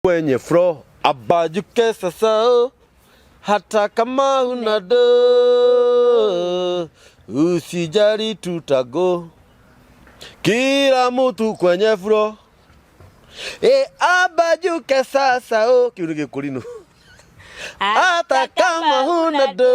Kwenye floor abajuke sasa oh. Hata kama huna do usijali tutago kila mtu kwenye floor e abajuke sasa oh. Kiu nĩ gĩkũrinũ hata kama huna do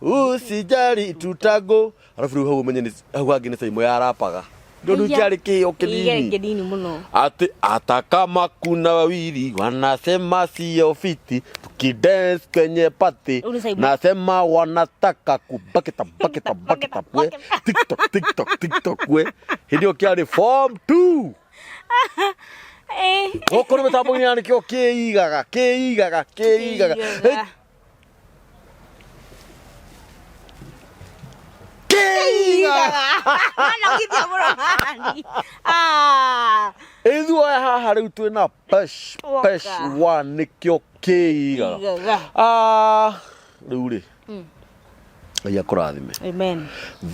usijali tutago arabu rĩu hau ũmenye hau hangĩ nĩ caimo yarapaga ndå kĩarĩ kĩo kĩnini kĩnini mũno ati hata kama kuna wawili wanasema sio fiti tukidance kwenye party Rĩu nĩ Simon. nasema wanataka kubaketa baketa baketa we tiktok tiktok tiktok we hĩndĩ ĩyo kĩarĩ form 2 Eh. gũkũ nĩ mĩtambo-inĩ ya nĩkĩo kĩigaga kĩigaga kĩigaga Kĩigaga. Kĩigaga Anogithia mũno hani. Ah. ithuĩ haha rĩu twĩna pesh Woka. pesh wa nĩkĩo kĩigaga Kĩigaga. Ah, rĩu rĩ Ngai akũrathime Amen.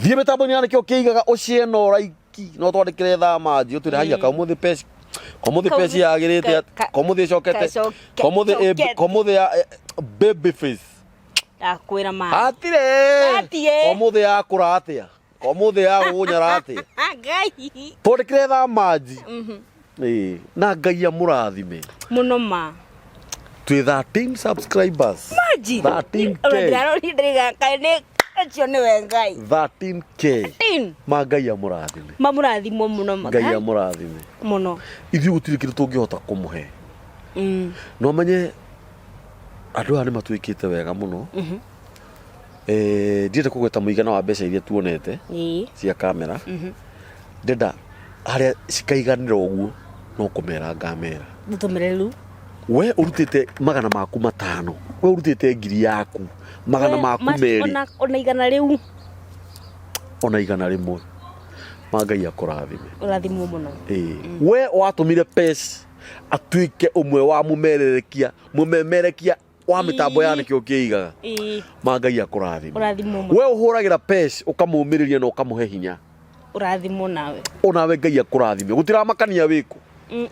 thiĩ mĩtambo-inĩ ya nĩkĩo kĩigaga ũciene ũraiki no twandĩkĩre thaa manji ũtwĩre haiya kaũmũthĩ pesh kaũmũthĩ Kaũmũthĩ- pesh yagĩrĩte ka- atĩ- ka- kaũmũthĩ ĩcokete kacoke- kaũmũthĩ ĩ- cokete. kaũmũthĩ ya baby face Ndakwĩra ma. hatirĩ Hatirĩ. kaũmũthĩ yakũra atĩa kaũmũthĩ yagũgũnyara atĩa Ngai. twandĩkĩre thaa manji Ĩĩ, na Ngai amũrathime Mũno ma. twĩ 13 subscribers Imagine. 13K. Ona ndĩrarorire ndĩrĩga kaĩ nĩ ũcio nĩwe Ngai. 13K Tin. ma Ngai amũrathime Mamũrathimwo mũno ma. Ngai amũrathime Mũno. ithuĩ gũtirĩ kĩndũ tũngĩhota kũmũhe no menye andũ aya nĩ matwĩkĩte wega mũno Eh, ndienda kũgweta mũigana wa mbeca iria tuonete Ĩĩ. cia kamera ndenda harĩa cikaiganĩra ũguo no kũmera ngamera Mũtũmĩre rĩu. we ũrutĩte 500 we ũrutĩte 1000 yaku magana We, maku ma- merĩ Ona 100 rĩu. ona 100 ma Ngai akũrathime Ũrathimwo mũno. Ĩĩ. We watũmire pes atuĩke ũmwe wa mũmererekia mũmemerekia wa mĩtambo ya Ĩĩ. nĩkĩo kĩigaga Ĩĩ. ma Ngai akũrathime Ũrathimwo mũno. we ũhũragĩra pes ũkamũmĩrĩria na ũkamũhe hinya Ũrathimwo nawe. onawe Ngai akũrathime gũtiramakania wĩkũ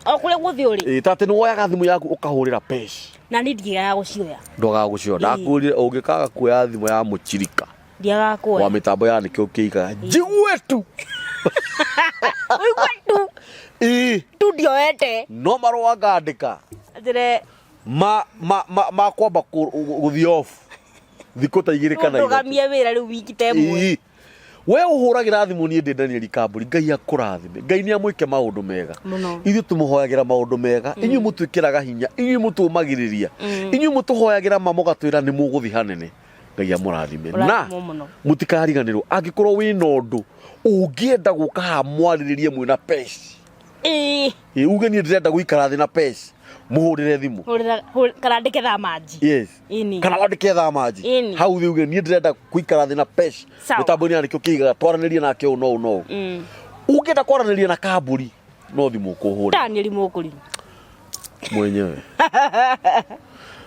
O kũrĩa guothe ũrĩ. Ĩĩ, ta atĩ nĩ woyaga thimũ yaku ũkahũrĩra pes Na niĩ ndiagaga gũcioya. ndwagaga gũcioya ndakwĩrire ũngĩkaga kuoya thimũ ya mũchirika Ndiagaga wa kuoya. mĩtambo ya nĩkĩo kĩigaga njigue tu Ũigue tu. Ĩĩ, Tu ndioete. no marũa ngandĩka Njĩre ma ma ma ma kwamba gũthiĩ off thikũ ta igĩrĩ kana ithatũ ndũgamie wĩra rĩu wiki ta ĩmwe. Ĩĩ. we ũhũragĩra thimũ niĩ ndĩ Daniel Kambũri Ngai akũrathime Ngai nĩ amwĩke maũndũ mega Mũno. ithuĩ tũmũhoyagĩra maũndũ mega inyuĩ mũtwĩkĩraga hinya inyuĩ mũtũmagĩrĩria inyuĩ mũtũhoyagĩra ma mũgatwĩra nĩ mũgũthiĩ hanene Ngai amũrathime na Ũrathimwo mũno. mũtikariganĩrwo angĩkorwo wĩna ũndũ ũngĩenda gũka haha mwarĩrĩrie mwĩna peci Ĩĩ. Ĩ, uge niĩ ndĩrenda gũikara thĩ na peci mũhũrĩre thimũ Hũrĩra kana ndĩke thaa manji. yes Ĩni. kana wandĩke thaa manji Ĩni. hau thĩ uge niĩ ndĩrenda gũikara thĩ na peci Sawa. mĩtambo-inĩ ya nĩkĩo kĩigaga twaranĩrie nake ũũ no ũũ no ũũ ũngĩenda kwaranĩria na kambũri no thimũ ũkũhũrĩra Daniel Mũkũrinũ. mwenyewe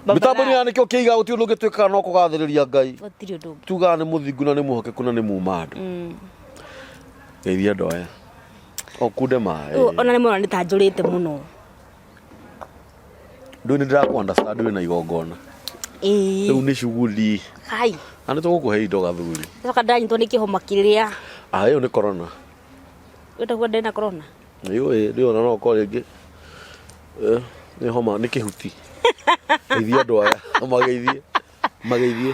mĩtambo-inĩ ya nĩkĩo kĩigaga gũtirĩ ũndũ ũngĩ twĩkaga no kũgathĩrĩria Ngai Gũtirĩ ũndũ ũngĩ. tugaga nĩ mũthingu na nĩ mwĩhokeku na nĩ muma andũ geithia andũ aya ũkunde maĩ Rĩu Ona nĩ mũno nĩ ta njũrĩte mũno. ndũĩ nĩ ndĩrakũ understand wĩna igongona Ĩĩ. rĩu nĩ shughuli Hai. na nĩ tũgũkũhe indo gathuri Coka ndanyitwo nĩ kĩhoma kĩrĩa. ah ĩyo nĩ corona Wĩtagwo ndĩna corona. ĩyo rĩu ona no ũkorwo rĩngĩ eh, nĩ homa nĩ kĩhuti geithia andũ aya mageithie mageithie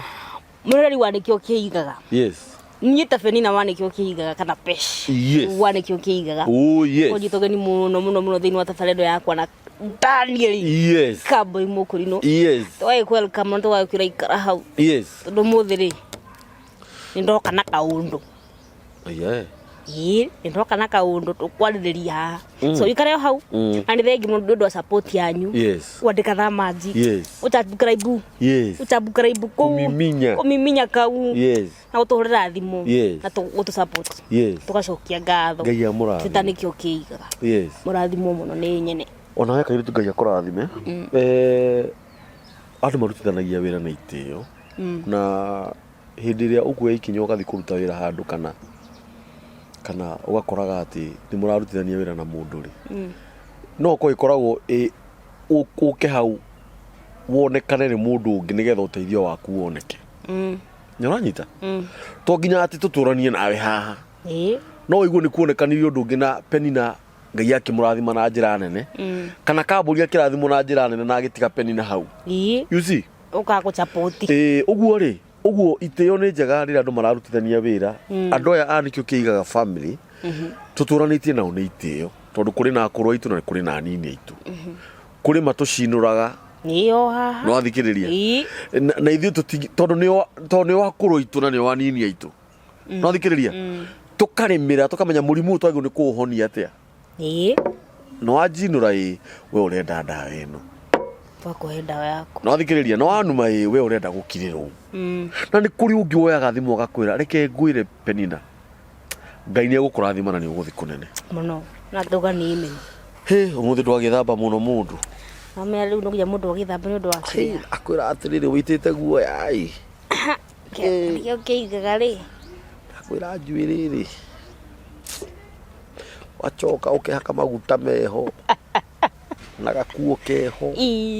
Mũrori wa nĩkĩo kĩigaga. yes Niĩ ta Penina wa nĩkĩo kĩigaga kana Pesh. Yes. Wa nĩkĩo kĩigaga. oh yes Ũnyitwo ũgeni mũno mũno mũno thĩinĩ wa tabarĩra ĩno yakwa na Daniel yes Kambũi Mũkũrinũ. yes Tũgagĩkũ welcome na tũgagĩkwĩra ikara hau. yes Tondũ ũmũthĩ rĩ nĩ ndoka na kaũndũ. yeah Ĩĩ nĩ ndoka na kaũndũ tũkwarĩrĩria haha. So ikare o hau. Na nĩ thengi mũno nĩ ũndũ wa support yanyu. yes Kwandĩka thaa manji. Yes. Ũtambukĩra yes Ũtambukĩra kũu. Kũmiminya. Kũmiminya kau. yes Na gũtũhũrĩra thimũ. Yes. Na gũtũ support. yes Tũgacokia ngatho. Ngai amũrathime. Twĩta nĩkĩo kĩigaga. yes Mũrathimwo mũno nĩ nyene. ona we kairĩtu Ngai akũrathime eh andũ marutithanagia wĩra na itĩo na hĩndĩ ĩrĩa ũkuoya ikinya ũgathiĩ kũruta wĩra handũ kana kana ũgakoraga atĩ nĩ mũrarutithania wĩra na mũndũ rĩ No ũkorwo ĩkoragwo ĩ ũke hau wonekane nĩ mũndũ ũngĩ nĩgetha ũteithio waku woneke. Nĩ ũranyita? To nginya atĩ tũtũranie nawe haha. No ũigue nĩ kuonekanire ũndũ ũngĩ na Penina Ngai akĩmũrathima na njĩra nene. Kana Kambũri akĩrathimwo na njĩra nene na agĩtiga Penina hau. You see? Ũkagũcapoti. Ĩĩ, ũguo rĩ, ũguo itĩo nĩ njega rĩrĩa andũ mararutithania wĩra. Andũ aya a nĩkĩo kĩigaga family tũtũranĩtie nao nĩ itĩo tondũ kũrĩ na akũrũ aitũ na kũrĩ na anini aitũ. Kũrĩ matũcinũraga. Nĩyo haha. No athikĩrĩria. Na ithuĩ tũtingi tondũ nĩo tondũ nĩo akũrũ aitũ na nĩo anini aitũ. No athikĩrĩria. Tũkarĩmĩra tũkamenya mũrimũ ũyũ twagĩrĩirwo nĩ kũũhonia atĩa. No wanjinũra ĩ we ũrenda ndawa ĩno. Twakũhe ndawa yaku. No athikĩrĩria no wanuma ĩ we ũrenda gũkirĩrwo. Na nĩ kũrĩ ũngĩ woyaga thimũ agakwĩra reke ngwĩre Penina. Ngai nĩ egũkũrathima na nĩ ũgũthiĩ kũnene. Mũno. Na ngauga nĩ amen. Hĩ, ũmũthĩ ndwagĩthamba mũno mũndũ. Mamenya rĩu no nginya mũndũ agĩthamba nĩ ũndũ wa Hĩ, akwĩra atĩrĩrĩ wĩitĩte guoya ĩ. Kĩo kĩigaga rĩ. Akwĩra njuĩrĩ rĩ. Wacoka ũkehaka maguta meho. Na gakuo keho.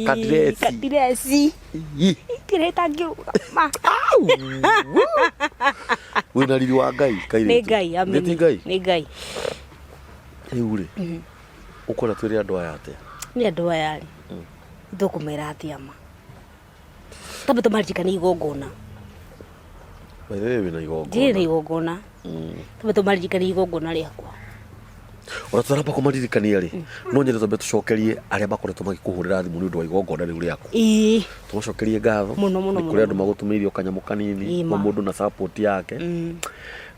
Kadireci. Kadireci. Kĩrĩa itangĩrũgama. Wĩna riri wa Ngai kairĩtu. Nĩ Ngai, amen. Nĩ ti Ngai? Nĩ Ngai. Rĩu rĩ, ũkwenda twĩre andũ aya atĩa? Nĩ andũ aya rĩ, tũkũmera atĩa ma? Tambe tũmaririkanie igongona. By the way wĩna igongona. Ndirĩ na igongona. Tambe tũmaririkanie igongona rĩakwa. Ona tũtaramba kũmaririkania rĩ, no nyende twambe tũcokerie arĩa makoretwo magĩkũhũrĩra thimũ nĩ ũndũ wa igongona rĩu rĩaku. Ĩĩ. Tũmacokerie ngatho. Mũno, mũno, Nĩ kũrĩ mũno. andũ magũtũmĩire o kanyamũ kanini, Ĩĩ o ma. mũndũ na support yake.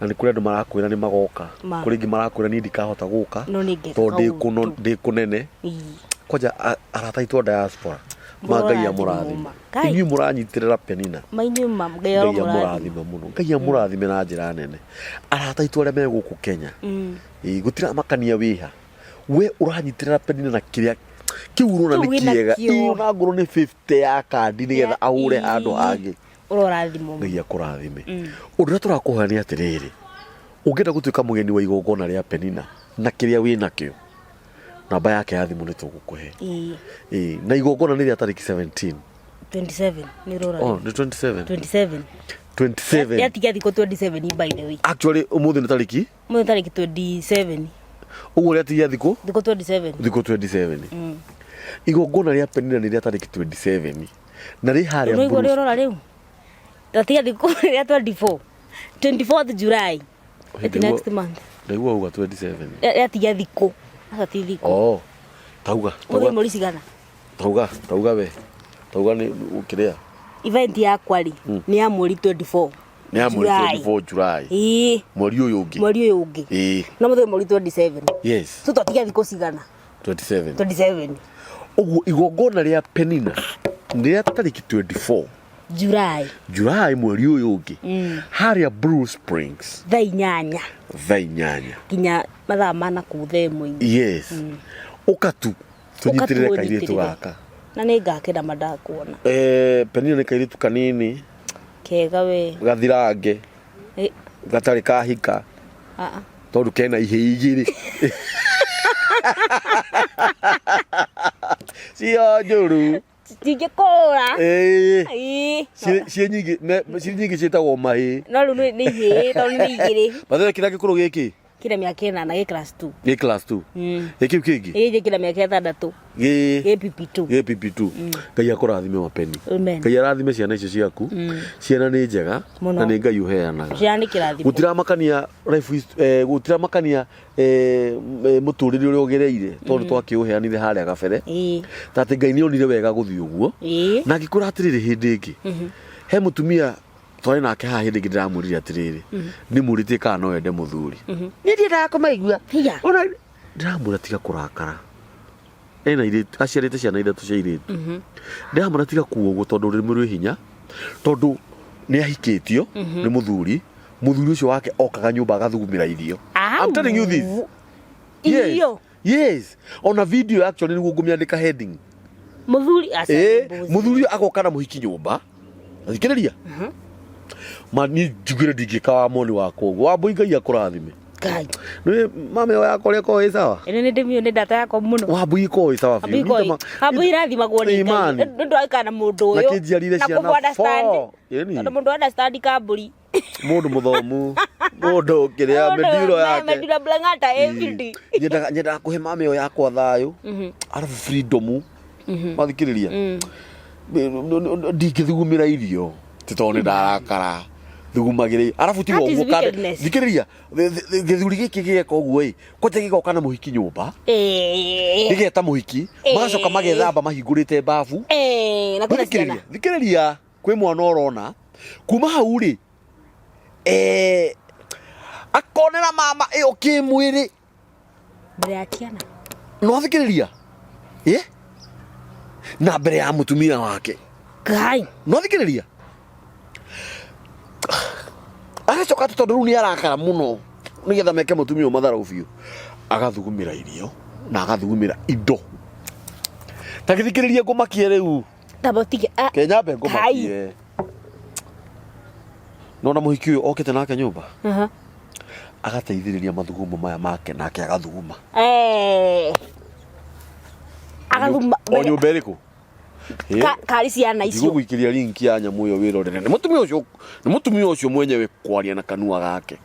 Na nĩ kũrĩ andũ marakwĩra nĩ magoka. Ma. Kũrĩ angĩ marakwĩra niĩ ndikahota gũka. No nĩ ngeka Tondũ ndĩ kaũndũ. kũno ndĩ kũnene. Ĩĩ. Kwanja arata aitũ a diaspora ma Ngai amũrathime. Mũrathimwo. Ngai. Inyuĩ mũranyitĩrĩra Penina. Ma inyuĩ ma Ngai Ngai aromũrathima. amũrathime mũno. Ngai amũrathime na njĩra nene. Arata aitũ arĩa me gũkũ Kenya. Ĩĩ, gũtiramakania wĩha. We ũranyitĩrĩra Penina na kĩrĩa kĩu ũrona Kĩu nĩ wĩna kĩega. kĩo. Ĩĩ, ona ngorwo nĩ 50 ya kandi nĩgetha ahũre handũ hangĩ. Ũrorathimwo. Ngai akũrathime. Ũndũ ũrĩa tũrakũhoya nĩ atĩrĩrĩ, ũngĩenda gũtuĩka mũgeni wa igongona rĩa Penina na kĩrĩa wĩnakĩo, namba yake ya thimũ nĩ tũgũkũhe. Ĩĩ. Ĩĩ, na igongona nĩ rĩa tarĩki 17. 27 nĩ ũrora. Oh, nĩ 27. 27. 27. Yatigia thikũ 27 by the way. Actually ũmũthĩ nĩ tarĩki Mũthĩ tarĩki 27. ũguo rĩatigia thikũ Thikũ 27. thikũ 27. Igongona rĩa Penina nĩ rĩa tarĩki 27 na rĩ harĩa Rĩu ũrĩa Bruce. ũrora rĩu. Ratiga thikũ rĩa 24. 24th July. It's next month. Ndaigua uga 27. Rĩatigia thikũ. Aca ti thikũ. Oh. Tauga, Mũthĩ tauga, mweri cigana? tauga, tauga we. Tauga nĩ ũkĩrĩa. Event yakwa rĩ nĩ ya mweri 24. Nĩ ya mweri July. 24 July. Ĩĩ. Mweri ũyũ ũngĩ. Mweri ũyũ ũngĩ. Ĩĩ. No mũthĩ mweri 27. Yes. So twatigia thikũ cigana? 27. 27. Ũguo igongona rĩa Penina nĩ rĩa tarĩki 24 July. July mweri ũyũ ũngĩ harĩa Blue Springs Thaa 8 thaa 8 nginya mathaa mana kũu thaa ĩmwe. Yes. Ũka tu tũnyitĩrĩre Ũka tu kairĩtu ũnyitĩrĩre. gaka. Na nĩ ngakena ma ndakuona. Penina nĩ kairĩtu kanini Kega we. gathirange Eh, gatarĩ kahika aa. tondũ kena ihĩ igĩrĩ cio njũru. Cingĩkũra. Ĩĩ. Ĩĩ. Ciĩ nyingĩ ciĩ nyingĩ ciĩtagwo mahĩ. No rĩu nĩ ihĩĩ tondũ nĩ igĩrĩ. Bathera kĩrĩa gĩkũrũ gĩkĩ Kĩna mĩaka 8 gĩ class 2. gĩ class 2. Ĩ kĩu kĩngĩ Gĩkĩ kĩna mĩaka 6. gĩ Gĩ PP2. gĩ PP2. Ngai akũrathime mapeni. Amen. Ngai arathime ciana icio ciaku. Ciana nĩ njega Mũno. na nĩ Ngai ũheanaga. Ciana nĩ kĩrathimo. Gũtiramakania life is gũtiramakania mũtũrĩre ũrĩa ũgereire tondũ twakĩũheanire harĩa gabere. Ĩĩ. Ta atĩ Ngai nĩ onire wega gũthiĩ ũguo. Ĩĩ. Na ngĩkwĩra atĩrĩrĩ hĩndĩ ĩngĩ he mũtumia twarĩ nake haha hĩndĩ ĩngĩ ndĩramwĩrire atĩrĩrĩ nĩ mũrĩtie kana no ende mũthuri. Niĩ ndiendaga kũmaigua. Hiya. Ona ndĩramwĩra tiga kũrakara. Ena airĩtu aciarĩte ciana ithatũ cia airĩtu. Ndĩramwĩra tiga kuga ũguo tondũ rũrĩmĩ rwĩ hinya tondũ nĩ ahikĩtio nĩ mũthuri mũthuri ũcio wake okaga nyũmba agathugumĩra irio. I'm telling you this. Yes. Irio. Yes. Ona video actually nĩguo ngũmĩandĩka heading. Mũthuri aca. Ĩĩ, mũthuri ũyũ agoka na mũhiki nyũmba. Thikĩrĩria. Ma niĩ njugire ndingĩka wa moni wakwa ũguo. Wambũi Ngai akũrathime. Ngai. Nĩ mama ĩyo yakwa ũrĩa ĩkoragwo ĩ sawa. Ĩno nĩ ndĩmĩũĩ nĩ ndata yakwa mũno. Wambui ĩkoragwo ĩ sawa biũ. Wambui ĩkoragwo ĩ- Wambui irathimagwo nĩ Ngai. Imani. Nĩ ũndũ wa gũikara na mũndũ Na ũyũ. kĩnjiarire Na ciana kũmũ understand. four. Ĩni. Tondũ mũndũ understand kambũri. Mũndũ mũthomu. Mũndũ kĩrĩa menduro yake. Menduro blangata everyday. Nyendaga nyendaga kũhe mama ĩyo yakwa thayũ. Arabu freedom. Mathikĩrĩria. Ndingĩthugumĩra irio. Ti tondũ nĩ ndarakara. Thugumagĩra. Arabu tiga That is ũguo kande. wickedness. Thikĩrĩria. Gĩthuri gĩkĩ gĩgeka ũguo ĩ. Kwanja gĩgoka na mũhiki nyũmba. Gĩgeta mũhiki. Magacoka magethamba mahingũrĩte babu. Na kwĩna ciana. Thikĩrĩria. Thikĩrĩria. Kwĩ mwana ũrona. Kuma hau rĩ. Akonera mama ĩyo kĩmwĩrĩ. Mbere ya ciana. No thikĩrĩria. Ĩ? Na mbere ya mũtumia wake. Ngai. No thikĩrĩria. Agacoka atĩ tondũ rĩu nĩ arakara mũno nĩgetha meke mũtumia ũyũ matharau biũ. Agathugumĩra irio na agathugumĩra indo. Ta gĩthikĩrĩrie ngũmakie rĩu. Tamba ũtige. Ah, Kenyambe ngũmakie. Nona mũhiki ũyũ okĩte nake nyũmba. Aha. Agateithĩrĩria mathugumo maya make nake agathuguma. Agathuma. O nyũmba ĩrĩkũ? Ĩ? Kari ciana icio. Ndigũgũikĩria link ya nyamũ ĩyo wĩrorere. Nĩ mũtumia ũcio, nĩ mũtumia ũcio mwenyewe kwaria na kanua gake.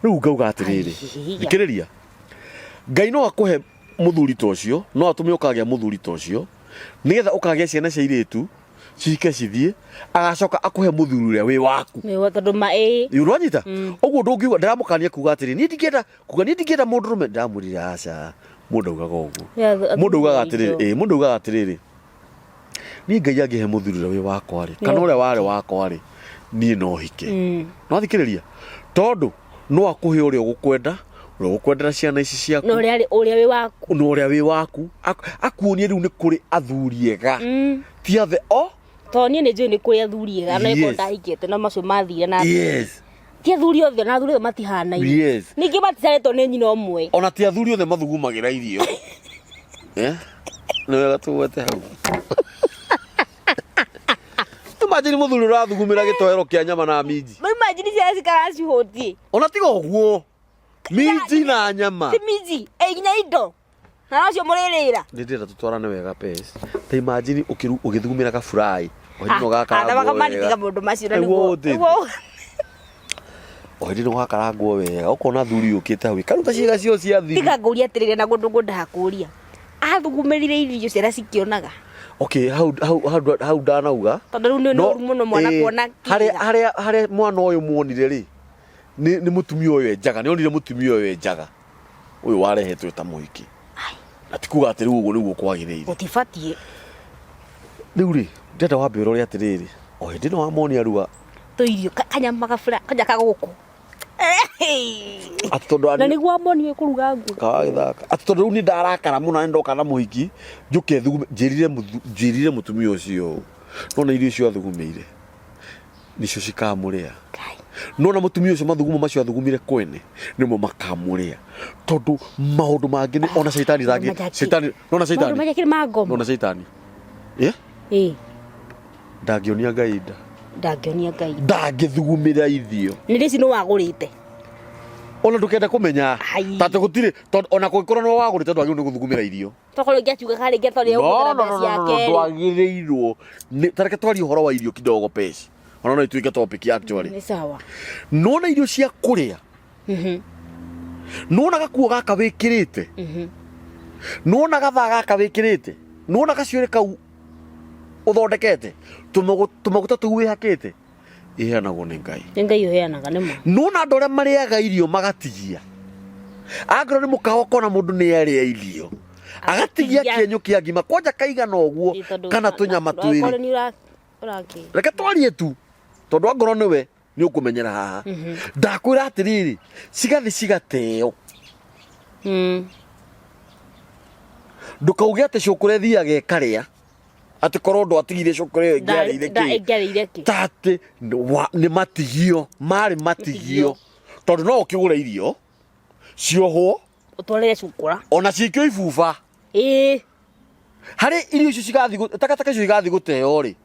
Rĩu ngauga atĩrĩrĩ, Ai, thikĩrĩria. Ngai no akũhe mũthuri ta ũcio, no atũme ũkagĩa mũthuri ta ũcio, nĩgetha ũkagĩa ciana cia airĩtu, cihike cithiĩ, agacoka akũhe mũthuri ũrĩa wĩ waku. Nĩguo tondũ ma ĩĩ. Ĩ, ũranyita? Ũguo ndũngiuga, ndĩramũkania kuga atĩrĩ, niĩ ndingĩenda, kuga niĩ ndingĩenda mũndũrũme, ndĩramwĩrire aca, mũndũ augaga ũguo. Mũndũ augaga atĩrĩrĩ, ĩ, mũndũ augaga atĩrĩrĩ, niĩ Ngai angĩhe mũthuri ũrĩa wĩ wakwa rĩ, kana ũrĩa warĩ wakwa rĩ, niĩ no hike. No thikĩrĩria, tondũ no akũhe ũrĩa ũgũkwenda, ũrĩa ũgũkwendera ciana ici ciaku. Na ũrĩa ũrĩa wĩ waku. Na ũrĩa wĩ waku. Akuonie rĩu nĩ kũrĩ athuri ega. Ti othe o. Tondũ niĩ nĩ njũĩ nĩ kũrĩ athuri ega, na ĩkorwo ndahikĩte na macio mathire na Ti athuri othe, na athuri othe matihanaine. Ningĩ maticiarĩtwo nĩ nyina ũmwe. Ona ti athuri othe mathugumagĩra irio. Nĩ wega tũgwete hau. Imagine mũthuri ũrathugumĩra gĩtoero kĩa nyama na minji. Imagine ciana cikara cihũtiĩ. Ona tiga ũguo. Minji na nyama. Ti minji, ĩ nginya indo. Na nocio mũrĩrĩra. Nĩ ndĩrenda tũtwarane wega Pes. Ta imagine ũgĩthugumĩra gaburai. O hĩndĩ ĩno gakarangwo wega. Tiga maũndũ macio na Nĩguo nĩguo. ũtĩte. Nĩguo. O hĩndĩ ĩno gakarangwo wega. Ũkona thuri yũkĩte hau. Ĩkaruta ciĩga cio cia thiri. Tiga ngũria atĩrĩrĩ na kũndũ ngwendaga kũria. Athugumĩrire irio ciana cikĩonaga. Okay, hau hau hau hau ndanauga. Tondũ rĩu nĩ No, ũru mũno mwana kuona harĩa kĩga. harĩa harĩa mwana ũyũ muonire rĩ, nĩ nĩ mũtumia ũyũ enjaga, nĩ onire mũtumia ũyũ enjaga. Ũyũ warehetwo ta mũhiki. Na ti kuga atĩ rĩu ũguo nĩguo kwagĩrĩire. Gũtibatiĩ. Rĩu rĩ, ndĩrenda wambe ũrore atĩrĩrĩ, o hĩndĩ ĩno wamonia rua. Tũirio, kanyama gabura, kanya kagũkũ. Atĩ tondũ Na nĩguo amonire kũruga nguo. Kawagĩthaka. Atĩ tondũ rĩu nĩ ndarakara mũno na nĩ ndoka na mũhiki, njũke thugume, njĩrire mũthu, njĩrire mũtumia ũcio ũũ. Nona irio icio athugumĩire, nĩcio cikamũrĩa. Ngai. Nona mũtumia ũcio mathugumo macio athugumire kwene, nĩmo makamũrĩa. Tondũ maũndũ mangĩ nĩ, ona caitani ndangĩ, Maũndũ caitani, nona caitani. Maũndũ marĩa ma ngomo. Nona caitani. Ĩ? Ĩ. Ndangĩonia Ngai nda. Ndangĩonia Ngai. Ndangĩthugumĩra irio. Nĩ rĩci nĩ wagũrĩte. Ona ndũkenda kũmenya. Ai. Ta atĩ gũtirĩ, tondũ ona kũngĩkorwo nĩ wagũrĩte ndwagĩrĩirwo nĩ gũthugumĩra irio. Tokorwo ingĩakiuga karĩ ingĩ tondũ No, nĩegũhũthĩra no, mbeca no, no, no, ciake. ndwagĩrĩirwo. Nĩ- Ta reke twarie ũhoro wa irio kidogo pesi. Ona no ituĩke topic actually. Nĩ sawa. Nona irio cia kũrĩa. Nona gakuo gaka wĩkĩrĩte. Nona gathaa gaka wĩkĩrĩte. Nona gacuĩrĩ kau ũthondekete. Tũmaguta tũu wĩhakĩte. Iheanagwo nĩ Ngai. Nĩ Ngai ũheanaga nĩ ma. Nona andũ arĩa marĩaga irio magatigia. Angĩkorwo nĩ mũkawa ũkona mũndũ nĩ arĩa irio. Agatigia Agatigia. kĩenyũ kĩa ngima kwanja kaigana ũguo Ĩ, tondũ kana na- tũnyama na- twĩrĩ. angĩkorwo nĩ ũrakĩ. Reke twarie tu. Tondũ angorwo nĩwe nĩ ũkũmenyera haha. Ndakwĩra atĩrĩrĩ, cigathi cigateo. Ndũkauge atĩ cũkũra ĩthiaga ĩkarĩa. Atĩ korwo ndwatigire cũkũra ĩyo ĩngĩarĩire kĩ. Ĩngĩarĩire kĩ. Ta atĩ nĩ matigio, marĩ matigio. Tondũ no ũkĩgũre irio ciohwo Ũtwarĩre cũkũra. Ona cikio ibuba. Ĩĩ. Harĩ irio icio cigathiĩ takataka icio igathiĩ gũteo rĩ.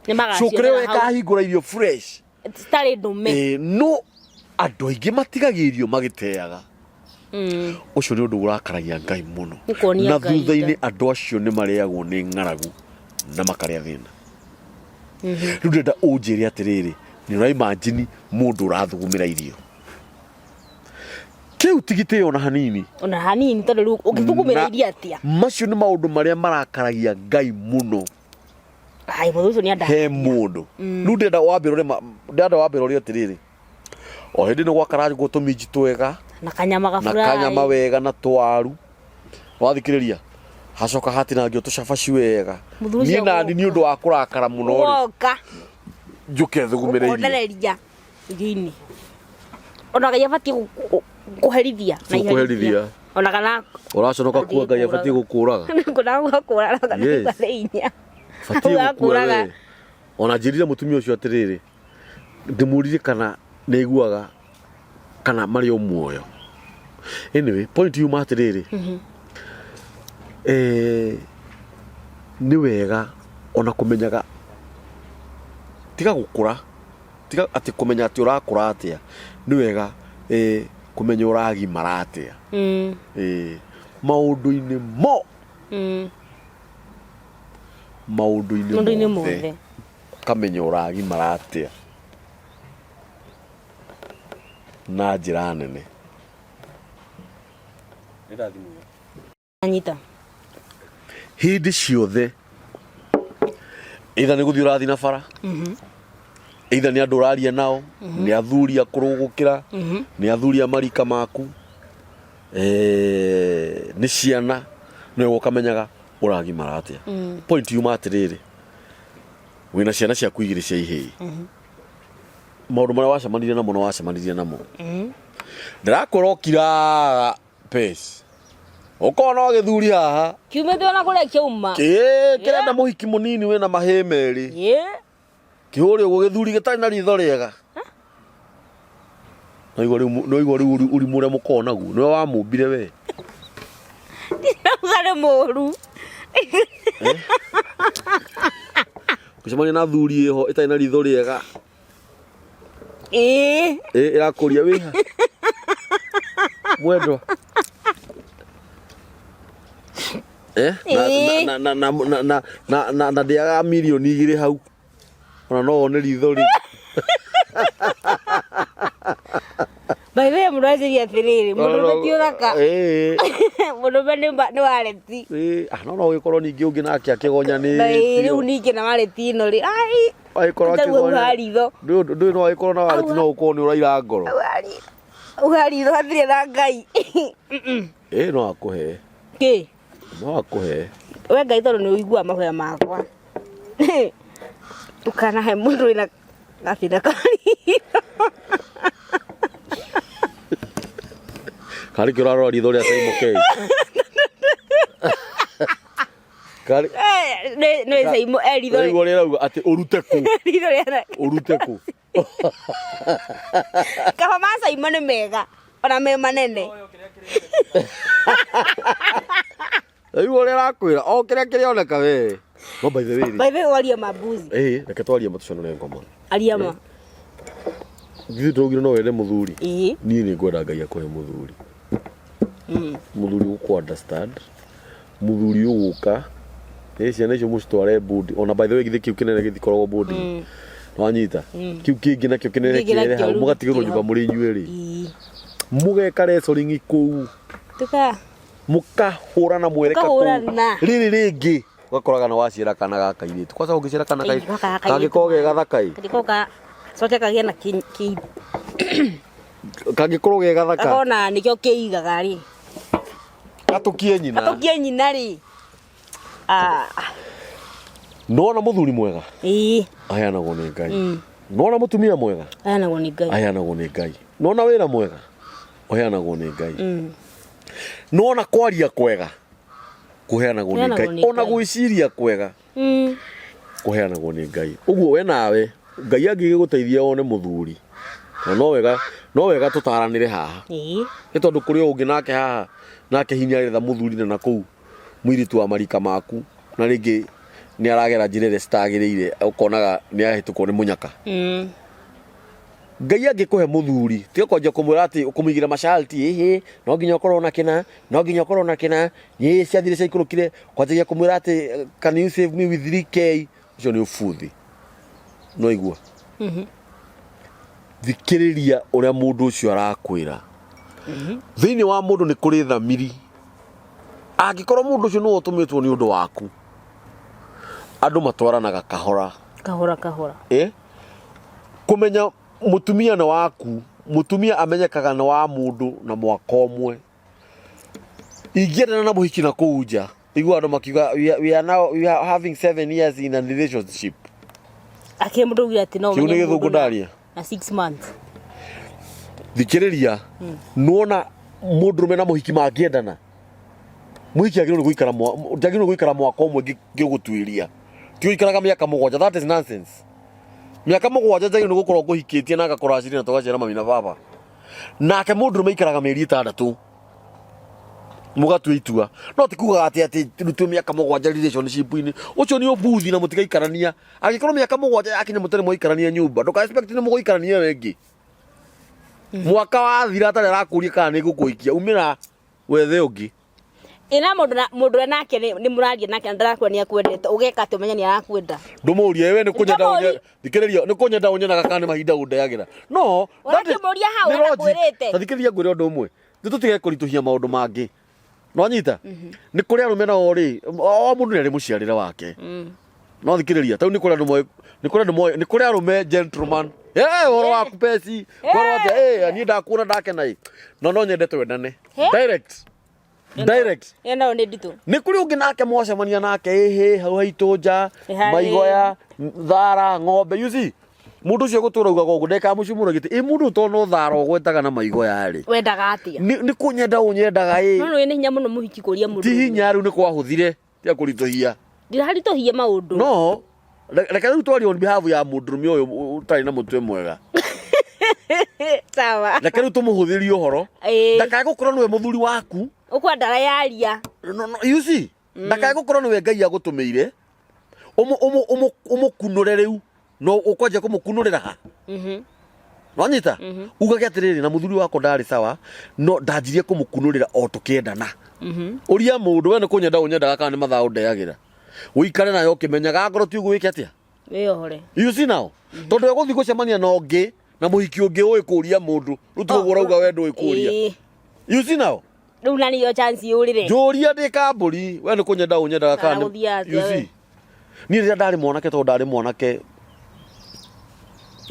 Nĩ magacionera Cũkũra ĩyo hau. ĩkahingũra irio fresh. Citarĩ ndũme. Ĩĩ, no Andũ aingĩ matigagia irio magĩteaga. Ũcio nĩ ũndũ ũrakaragia Ngai mũno. Nĩ kuonia Na Ngai thutha-inĩ andũ acio nĩ marĩagwo nĩ ng'aragu na makarĩa thĩna. Rĩu ndĩrenda ũnjĩre atĩrĩrĩ, nĩ ũraimajini mũndũ ũrathugumĩra irio kĩu ti gĩtĩo ona hanini. Ona hanini, tondũ rĩu ũngĩthugumĩra Na irio atĩa? Macio nĩ maũndũ marĩa marakaragia Ngai mũno. Ai, mũndũ ũcio nĩ anda. He mũndũ rĩu ndĩrenda wambe ũrore ndĩrenda wambe ũrore atĩrĩrĩ, o hĩndĩ nĩ gwakarangwo tũminji twega na kanyama na gaburai kanyama wega na twaru, wathikĩrĩria, hacoka hatinangio tũcabaci wega. Mũthuri ũcio Niĩ nani nĩ ũndũ wa kũrakara mũno rĩ, woka njũke thugumĩre irio. Ũkonereria irio-inĩ, ona Ngai abatiĩ kũherithia na Kũherithia. iherithia. Ona kana Ũraconoka kuga Ngai abatiĩ gũkũraga? Kũraga kana Yes. inya. Batiĩ gũkua. Ũgakũraga. We ona njĩrire mũtumia ũcio atĩrĩrĩ, ndĩmũririe kana nĩ aiguaga kana marĩ o muoyo. Anyway, point yuma atĩrĩrĩ, nĩ wega ona kũmenyaga, tiga gũkũra, tiga atĩ kũmenya atĩ ũrakũra atĩa, nĩ wega kũmenya ũragimara atĩa maũndũ-inĩ mo maũndũ-inĩ maũndũ-inĩ mothe mothe. Ũkamenya ũragimara atĩa na njĩra nene. Anyita. Hĩndĩ ciothe, either nĩ gũthiĩ ũrathiĩ na bara, either nĩ andũ ũraria nao, nĩ athuri akũrũ gũkĩra, nĩ athuri a marika maku, nĩ ciana, nĩ wega ũkamenyaga ũragimara atĩa. Point yuma atĩrĩrĩ, wĩna ciana ciaku igĩrĩ cia ihĩĩ, maũndũ marĩa wacemanirie namo na wacemanirie namo, ndĩrakwĩra ũkiraga pace ũkona o gĩthuri haha kiumĩte ona kũrĩa kĩauma. Kĩ kĩrenda mũhiki mũnini wĩna mahĩ merĩ. Kĩhũrĩ ũguo gĩthuri gĩtarĩ na ritho rĩega. Noigua rĩu, noigua rĩu ũrimũ ũrĩa mũkoragwo naguo nĩwe wamũmbire we. Ndinauga nĩ mũru. Gũcemania na thuri ĩho ĩtarĩ na ritho rĩega. Ĩĩ. Ĩrakũria wĩha mwendwa. Eh? Na, Ĩĩ. na, na, na, na, na, na, na, na ndĩaga mirioni 2 hau ona no wone ritho rĩ. By the way, mũndũ anjĩria atĩrĩrĩ, mũndũrũme ti ũthaka. Ĩĩ. Mũndũrũme nĩ wareti. Ĩĩ, ah, no no gĩkorwo ningĩ ũngĩ nake akĩgonyanĩtio. Na ĩĩ, rĩu ningĩ na wareti ĩno rĩ, ai. Agĩkorwo Rĩu hau akĩgonya- ha ritho. Ndũĩ no agĩkorwo na wareti no ũkorwo nĩ ũraira ngoro. Hau ha ritho. Hau ha ritho hatirĩ na Ngai. Ĩĩ, no akũhe. Kĩ? No akũhe. We Ngai, tondũ nĩ ũiguaga mahoya makwa, ndũkanahe mũndũ wĩna gathĩna ka ritho. Karĩ kĩ ũrarora ritho rĩa Simon K? Karĩ Eh, nĩ Simon eh ritho. Ũraigua ũrĩa ĩrauga atĩ ũrute kũ? Ritho rĩa Ũrute kũ? Kaba ma Simon nĩ mega ona me manene. Ũraigua ũrĩa ĩrakwĩra o kĩrĩa kĩrĩoneka we. No by the way rĩ. By the way, waria mambuzi. Ĩĩ, reke twarie ma tũconore ngoma. Aria ma. Githĩ tũraugire no wende mũthuri? Ĩĩ. Niĩ nĩ ngwenda Ngai akũhe mũthuri. Mũthuri ũgũkũ understand, mũthuri ũgũka, ĩ ciana icio mũcitware boarding. Ona by the way, githĩ kĩu kĩnene gĩtikoragwo boarding? Wanyita? Kĩu kĩngĩ nakĩo kĩnene Kĩngĩ kĩere nakĩo hau, rĩu mũgatigĩrwo kĩho. nyũmba mũrĩ inyuerĩ. Ĩĩ. Mũgeka wrestling kũu. Tuka. Mũkahũrana mwereka kũu. Mũkahũrana. Rĩrĩ rĩngĩ ũgakoraga nĩ waciara kana ga kairĩtu. Kwanza ũngĩciara kana Ĩĩ, kairĩtu gaka ga kairĩtu. kangĩkorwo ge gathaka ĩ. Kangĩkorwo ka coke kagĩe na kĩ Kangĩkorwo ge gathaka. Gakona nĩkĩo kĩigaga rĩ. Gatũkie nyina. Gatũkie nyina rĩ. Ah. Nona mũthuri mwega. Ĩĩ. Aheanagwo nĩ Ngai. Nona mũtumia mwega. Aheanagwo nĩ Ngai. Aheanagwo nĩ Ngai. Nona wĩra mwega. Ũheanagwo nĩ Ngai. Nona kwaria kwega. Kũheanagwo nĩ Kũheanagwo Ngai. nĩ Ona Ngai. gwĩciria kwega. Kũheanagwo nĩ Ngai. Ũguo we nawe Ngai angĩgĩgũteithia wone mũthuri. Na no wega tũtaranĩre haha. Ĩĩ. Nĩ tondũ kũrĩ o ũngĩ nake haha, nake hinya aretha mũthuri na nakũu mũirĩtu wa marika maku, na rĩngĩ nĩ aragera njĩra ĩrĩa citagĩrĩire, ũkonaga nĩ ahĩtũkwo nĩ mũnyaka. Ngai angĩkũhe mũthuri, tiga kwanjia kũmwĩra atĩ kũmũigĩra masharti, ĩhĩ, no nginya ũkorwo na kĩna, no nginya ũkorwo na kĩna, ĩ ciathire ciaikũrũkire, kwanjagia kũmwĩra atĩ can you save me with 3K, ũcio nĩ ũbuthi. No igua. Thikĩrĩria ũrĩa mũndũ ũcio arakwĩra. Thĩinĩ wa mũndũ nĩ kũrĩ thamiri. Angĩkorwo mũndũ ũcio nĩwe ũtũmĩtwo nĩ ũndũ waku, andũ matwaranaga kahora. Kahora kahora. Eh? Kũmenya mũtumia nĩ waku, mũtumia amenyekaga nĩ wa mũndũ na mwaka ũmwe. Ingĩendana na mũhiki na kũu nja, igua andũ makiuga we are now we are having 7 years in a relationship. Akĩrĩ mũndũ augire atĩ no Kĩu nĩ ũmenye gĩthũngũ mũndũ na- ndaria. na 6 months. Thikĩrĩria, nĩwona mũndũrũme na mũhiki mangĩendana, mũhiki agĩrĩirwo nĩ gũikara ndagĩrĩirwo nĩ gũikara mwaka ũmwe ngĩgũtuĩria. Ti gũikaraga mĩaka 7, that is nonsense. Mĩaka 7 njagĩrĩirwo nĩ gũkorwo ngũhikĩtie na ngakũracĩria na tũgaciara mami na baba. Nake mũndũrũme aikaraga mĩeri 6 mũgatua itua. No ti kugaga atĩ atĩ rĩu twĩ mĩaka 7 relationship-inĩ. Ũcio nĩ ũbuthi na mũtigaikarania. Angĩkorwo mĩaka 7 yakinya mũtarĩ mwaikarania nyũmba, ndũka expect nĩ mũgũikarania ĩyo ĩngĩ. Mwaka wathira atarĩ arakũria kana nĩ ngũkũhikia, umĩra wethe ũngĩ. Ĩna mũndũ na mũndũ ũrĩa nake nĩ mũraria nake na ndarakwĩra nĩ akwendete, ũgeka atĩ ũmenye nĩ arakwenda? Ndũmũrie we nĩ kũnyenda. Ndũmũrie. Thikĩrĩria, nĩ kũnyenda ũnyendaga kana nĩ mahinda ũndeagĩra? No that is- Ũrakĩmũria hau nĩ logic. atakwĩrĩte. Ta thikĩrĩria ngwĩre ũndũ ũmwe, nĩ tũtige kũritũhia maũndũ mangĩ. Nwanyita, nĩ kũrĩ arũme nao rĩ, o mũndũ nĩ arĩ mũciarĩre wake. No thikĩrĩria, tau nĩ kũrĩ andũ moĩ, nĩ kũrĩ andũ moĩ, nĩ kũrĩ arũme gentleman. Eh, ũhoro waku peci, ũhoro wa atĩa? Eh, niĩ ndakuona ndakena ĩ. No no nyende twendane. He? Direct. Direct. Ĩyo nayo nĩ nditũ. Nĩ kũrĩ ũngĩ nake mwacemania nake ĩhĩ hau haitũ nja, Nĩ harĩ. maigoya, thara, ng'ombe, you see? Mũndũ ũcio gũtũra ugaga ũguo ndekaga mũcumũro gĩtĩ. Ĩ mũndũ ũyũ to no thara ũgwetaga na maigoya rĩ. Wendaga atĩa? Nĩ kũnyenda ũnyendaga ĩ. No nĩ hinya mũno mũhiki kũria mũndũ. Ti hinya, rĩu nĩ kwahũthire, tiga kũritũhia. Ndiraritũhia maũndũ. No reke rĩu twarie on behalf ya mũndũrũme ũyũ ũtarĩ na mũtwe mwega. Sawa. Reke rĩu tũmũhũthĩrie ũhoro. Ndakae gũkorwo nĩwe mũthuri waku. Ũkwenda yaria. No, no, you see, ndakae gũkorwo nĩwe Ngai agũtũmĩire ũmũkunũre rĩu, no ũkwanjia kũmũkunũrĩra ha? Nonyita ugage atĩrĩrĩ, na mũthuri wakwa ndarĩ sawa, no ndanjirie kũmũkunũrĩra o tũkĩendana. Ũria mũndũ, we nĩ kũnyenda ũnyendaga kana nĩ mathaa ũndeagĩra? Ũikare nayo ũkĩmenyaga ngoro ti ũguo, wĩke atĩa? Wĩyohore. You see now, tondũ egũthiĩ gũcemania na ũngĩ na mũhiki ũngĩ ũĩ kũria mũndũ rĩu ti ũguo ũrauga we ndũĩ kũria. You see now. Rĩu na nĩyo chance yũrĩre. Njũria ndĩ kambũri, we nĩ kũnyenda ũnyendaga kana Kana gũthiĩ atĩa You see? we? Niĩ rĩrĩa ndarĩ mwanake, tondũ ndarĩ mwanake,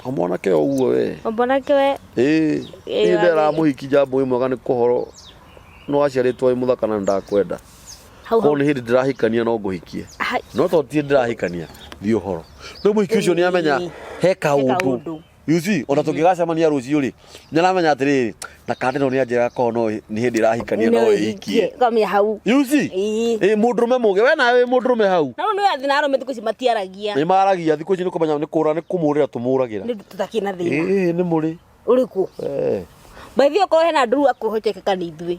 o mwanake o ũguo we. Mwanake we. Ĩĩ. Ĩĩ, Niĩ ndera mũhiki njambo ĩ mwega nĩ kũhoro nĩ waciarĩtwo wĩ mũthaka na nĩ ndakwenda. Hau Korwo hau. nĩ hĩndĩ ndĩrahikania no ngũhikie. Hai. No tondũ ti ndĩrahikania, thiĩ ũhoro. Rĩu mũhiki ũcio nĩ amenya he kaũndũ. Kaũndũ. You see, ona tũngĩgacemania rũciũ rĩ, nĩ aramenya atĩrĩrĩ, na kandĩ no nĩ anjĩraga korwo no nĩ hĩndĩ ĩrahikania no ĩhikie. Ũkamenya hau. You see? Ĩĩ. Ĩ mũndũrũme mũgĩ, we nawe wĩ mũndũrũme hau. Na rĩu nĩ athĩ na arũme thikũ ici matiaragia. Nĩ maragia thikũ ici, nĩ kũmenya nĩ kũra, nĩ kũmũrĩra tũmũragĩra. Nĩ tũtakĩ na thĩna. Ĩĩ, nĩ mũrĩ. Ũrĩkũ? Eh. By the way, okorwo hena andũ rĩu akũhotekeka nĩ ithuĩ.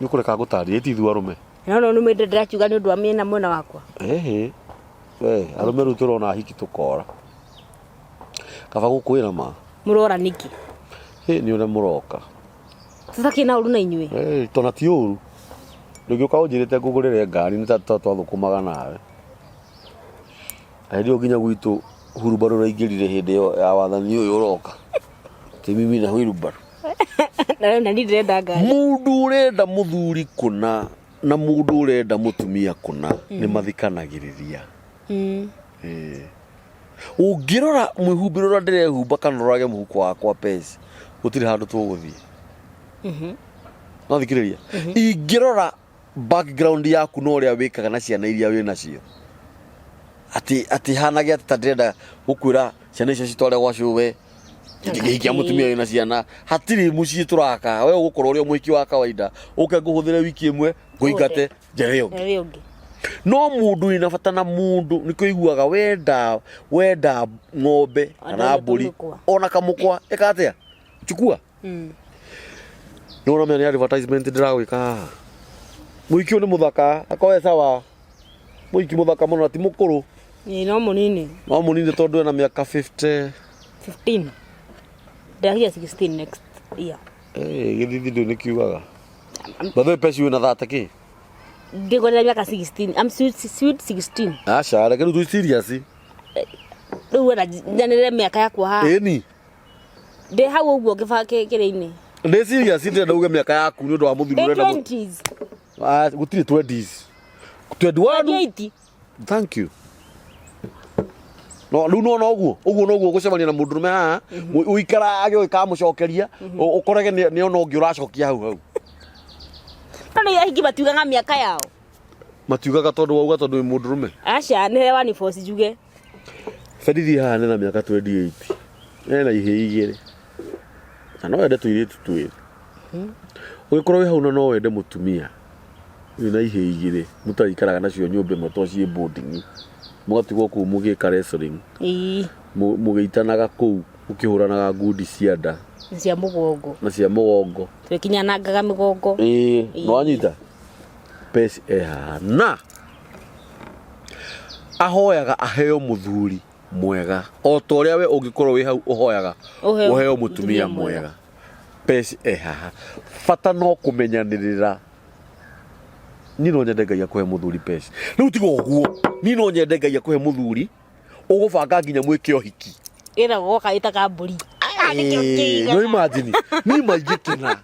Nĩ ũkũreka ngũtarĩrie, ti ithuĩ arũme. No no nĩ ndĩrakiuga nĩ ũndũ wa mĩena mwena wakwa. Ĩhĩ. We, arũme rĩu tũrona hiki tũkora. Kaba gũkwĩra ma. Mũrora nĩkĩ? Ĩ nĩ ũrĩa mũroka. Tũtakĩ na ũru na inyuĩ. Eh, tona ti ũru. Ndũngĩũka ũnjĩrĩte ngũgũrĩre ngari nĩ ta twathũkũmaga nawe. Na hĩndĩ ĩyo nginya gwitũ hurubarũ ũraingĩrire hĩndĩ ĩyo ya wathani ũyũ ũroka. Ti mimi na hurubarũ. Na na niĩ ndĩrenda ngari. Mũndũ ũrenda mũthuri kũna na mũndũ ũrenda mũtumia kũna nĩ mathikanagĩrĩria. Ĩĩ. Ũngĩrora mwĩhumbĩre ũrĩa ndĩrehumba kana ũrorage mũhuko wakwa peci, gũtirĩ handũ tũgũthiĩ. No thikĩrĩria, ingĩrora background yaku na ũrĩa wĩkaga na ciana iria wĩ nacio, atĩ atĩ hanage atĩ ta ndĩrenda gũkwĩra ciana icio citware gwa cũwe, ngĩhikia mũtumia wĩna ciana, hatirĩ mũciĩ tũraka. We ũgũkorwo ũrĩ o mũhiki wa kawaida, ũke ngũhũthĩre wiki ĩmwe, ngũingate njere ũngĩ. Ũrĩa ũngĩ. No mũndũ wĩna bata na mũndũ nĩ kũiguaga wenda wenda ng'ombe kana Ona mbũri, kamũkwa. ona kamũkwa ĩka atĩa, chukua. Nĩ ũramenya nĩ advertisement ndĩragwĩka haha. Mũhiki ũyũ nĩ mũthaka, akoe sawa, mũhiki mũthaka mũno na ti mũkũrũ. Ĩĩ, no mũnini. No mũnini tondũ ena mĩaka 50. 15. Ndĩrakinya 16 next year. Eh, gĩthithi ndũ nĩ kiugaga. By the way, Peci wĩna thate kĩ? Ndĩgorera mĩaka 16. I'm sweet, sweet 16. Aca, reke rĩu tũ serious. Rĩu wenda njanĩrĩre mĩaka yakwa haha. Ĩni. Ndĩ hau ũguo ngĩba kĩrĩ-inĩ. Ndĩ serious ndĩrenda uge mĩaka yaku nĩ ũndũ wa mũthuri Ndĩ ũrenda. 20s. Ah, gũtirĩ 20s. 21. 28. Thank you. No rĩu nona ũguo ũguo noguo ũgũcemania na mũndũrũme haha ũikarage ũgĩkamũcokeria ũkorage nĩ ona ũngĩ ũracokia hau hau. No nĩ ahiki matiugaga mĩaka yao. Matiugaga tondũ wauga tondũ wĩ mũndũrũme. Aca nĩ wani force njuge. Berithi haha nĩ na mĩaka 28 ena ihĩĩ igĩrĩ na no wende tũirĩtu twĩrĩ. Ũgĩkorwo wĩ hau na no wende mũtumia wĩna ihĩĩ igĩrĩ mũtarĩikaraga nacio nyũmba ĩmwe to ciĩ boarding mũgatigwo kũu mũgĩka wrestling. Ĩĩ. Mũgĩitanaga kũu mũkĩhũranaga ngundi cia nda Na cia mũgongo. Na cia mũgongo. Twĩkinyanangaga mĩgongo. Ĩĩ, nĩwanyita? Peci e haha na ahoyaga aheo mũthuri mwega o ta ũrĩa we ũngĩkorwo wĩ hau ũhoyaga Ũheo ũheo mũtumia mũtumia mwega. Mwega. Peci e haha bata no kũmenyanĩrĩra. Niĩ no nyende Ngai akũhe mũthuri Peci. Rĩu tiga ũguo, niĩ no nyende Ngai akũhe mũthuri ũgũbanga nginya mwĩke ũhiki. Ĩragwo goka ĩta kambũri. Nĩkĩo Ĩĩ, no kĩigaga. imagine niĩ ma ingĩkena,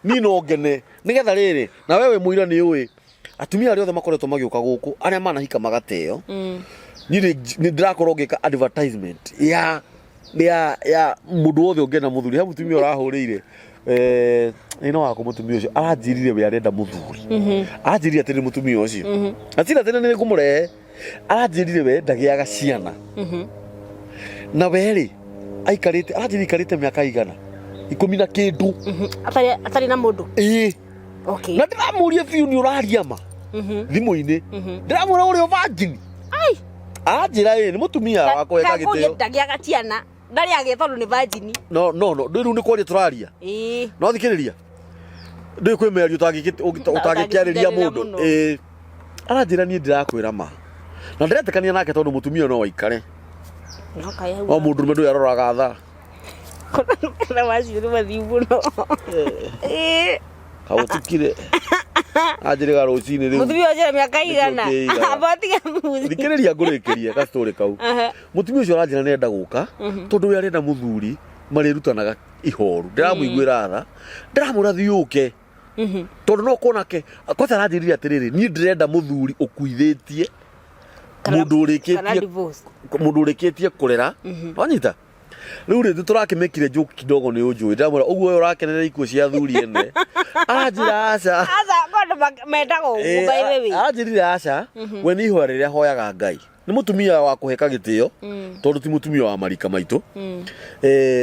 niĩ no ngene nĩgetha rĩrĩ na we wĩ mũira nĩ ũĩ atumia arĩa othe makoretwo magĩũka gũkũ arĩa manahika magateo. Niĩ nĩ ndĩrakorwo ngĩka advertisement ya mũndũ wothe ũngĩenda mũthuri. He mũtumia ũrahũrĩire ĩno wakwa, mũtumia ũcio aranjĩrire we arenda mũthuri. Aranjĩrire atĩrĩ, mũtumia ũcio atira atĩrĩ nĩ ngũmũrehe, aranjĩrire we ndagĩaga ciana na we rĩ aikarĩte, aranjĩrire aikarĩte mĩaka igana ikũmi na kĩndũ. Atarĩ na mũndũ. Ĩĩ. Okay. Na ndĩramũria biũ, nĩ ũraria ma thimũ-inĩ? Ndĩramwĩra ũrĩ virgin. Ai. Aranjĩra ĩ nĩ mũtumia wakwa eka gĩtĩo. Ndagĩaga ciana. Ndarĩ agĩa tondũ nĩ virgin. No no no, rĩu nĩ kwaria tũraria. Ĩĩ. No thikĩrĩria, ndũĩ kwĩ mĩario ũtangĩkĩarĩria mũndũ. Mũno. Ĩĩ, aranjĩra niĩ ndĩrakwĩra ma na ndĩretĩkania nake tondũ mũtumia no aikare. No kaĩ hau. No mũndũrũme ndũĩ aroraga thaa. Kana macio nĩ mathiu mũno. Ĩĩ. Kaũtukire anjĩrĩga rũcinĩ rĩu. Mũtumia ũcio mĩaka igana. Kĩigana. Amba tiga muthi. Thikĩrĩria ngũrĩkĩrie gastorĩ kau. Mũtumia ũcio aranjĩra nĩarenda gũka tondũ we arenda mũthuri marĩrutanaga ihoru. Ndĩramũiguĩra tha, ndĩramwĩra thiĩ ũke tondũ no kuona ke kwanja aranjĩrire atĩrĩrĩ, niĩ ndĩrenda mũthuri ũkuithĩtie mũndũ Kana ũrĩkĩtie divorce. Mũndũ ũrĩkĩtie kũrera, wanyita? Rĩu rĩ tũrakĩmĩkire joke kidogo nĩ ũnjũĩ, ndĩramwĩra ũguo we ũrakenera ikuũ cia athuri ene, aranjĩra aca. Aca, kwandũ mendaga ũguo by the way. Aranjĩrire aca, we nĩ ihoya rĩrĩa hoyaga Ngai nĩ mũtumia wa kũheka gĩtĩo tondũ ti mũtumia wa marika maitũ.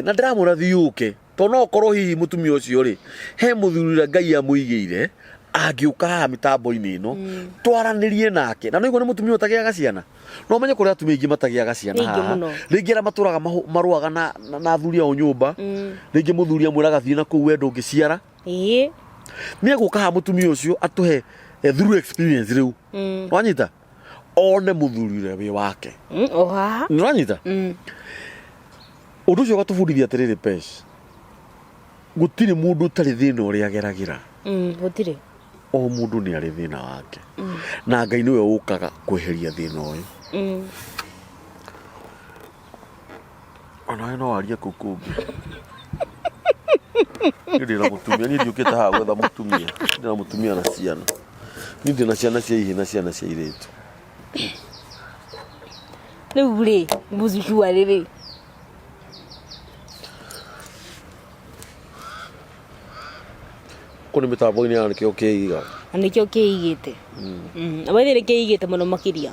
Na ndĩramwĩra thiĩ ũke tondũ no ũkorwo hihi mũtumia ũcio rĩ he mũthuri ũrĩa Ngai amũigĩire angĩũka haha mĩtambo-inĩ ĩno twaranĩrie nake. Na nĩguo nĩ mũtumia ũtagĩaga ciana, no menye kũrĩ atumia aingĩ matagĩaga ciana Nĩ aingĩ haha. Mũno. Rĩngĩ arĩa matũraga marũaga na athuri ao nyũmba, rĩngĩ mũthuri amwĩraga thiĩ na kũu we ndũngĩciara. Nĩ egũka haha mũtumia ũcio atũhe through experience rĩu, wanyita, one mũthuri ũrĩa wĩ wake. O haha. Nĩwanyita? Ũndũ ũcio ũgatũbundithia atĩrĩrĩ, Pesh, gũtirĩ mũndũ ũtarĩ thĩna ũrĩa ageragĩra. Gũtirĩ. O mũndũ nĩ arĩ thĩna wake na Ngai nĩwe ũkaga kweheria thĩna ũyũ. Onawe no warie kũu kũngĩ. Niĩ ndĩna mũtumia, niĩ ndiũkĩte haha gwetha mũtumia. Ndĩna mũtumia na ciana, niĩ ndĩna ciana cia ihĩĩ na ciana cia irĩtu. Rĩu rĩ mũcukua rĩrĩ. Kũ nĩ mĩtambo-inĩ ya nĩkĩo kĩigaga. Na nĩkĩo kĩigĩte. By the way, nĩ kĩigĩte mũno makĩria.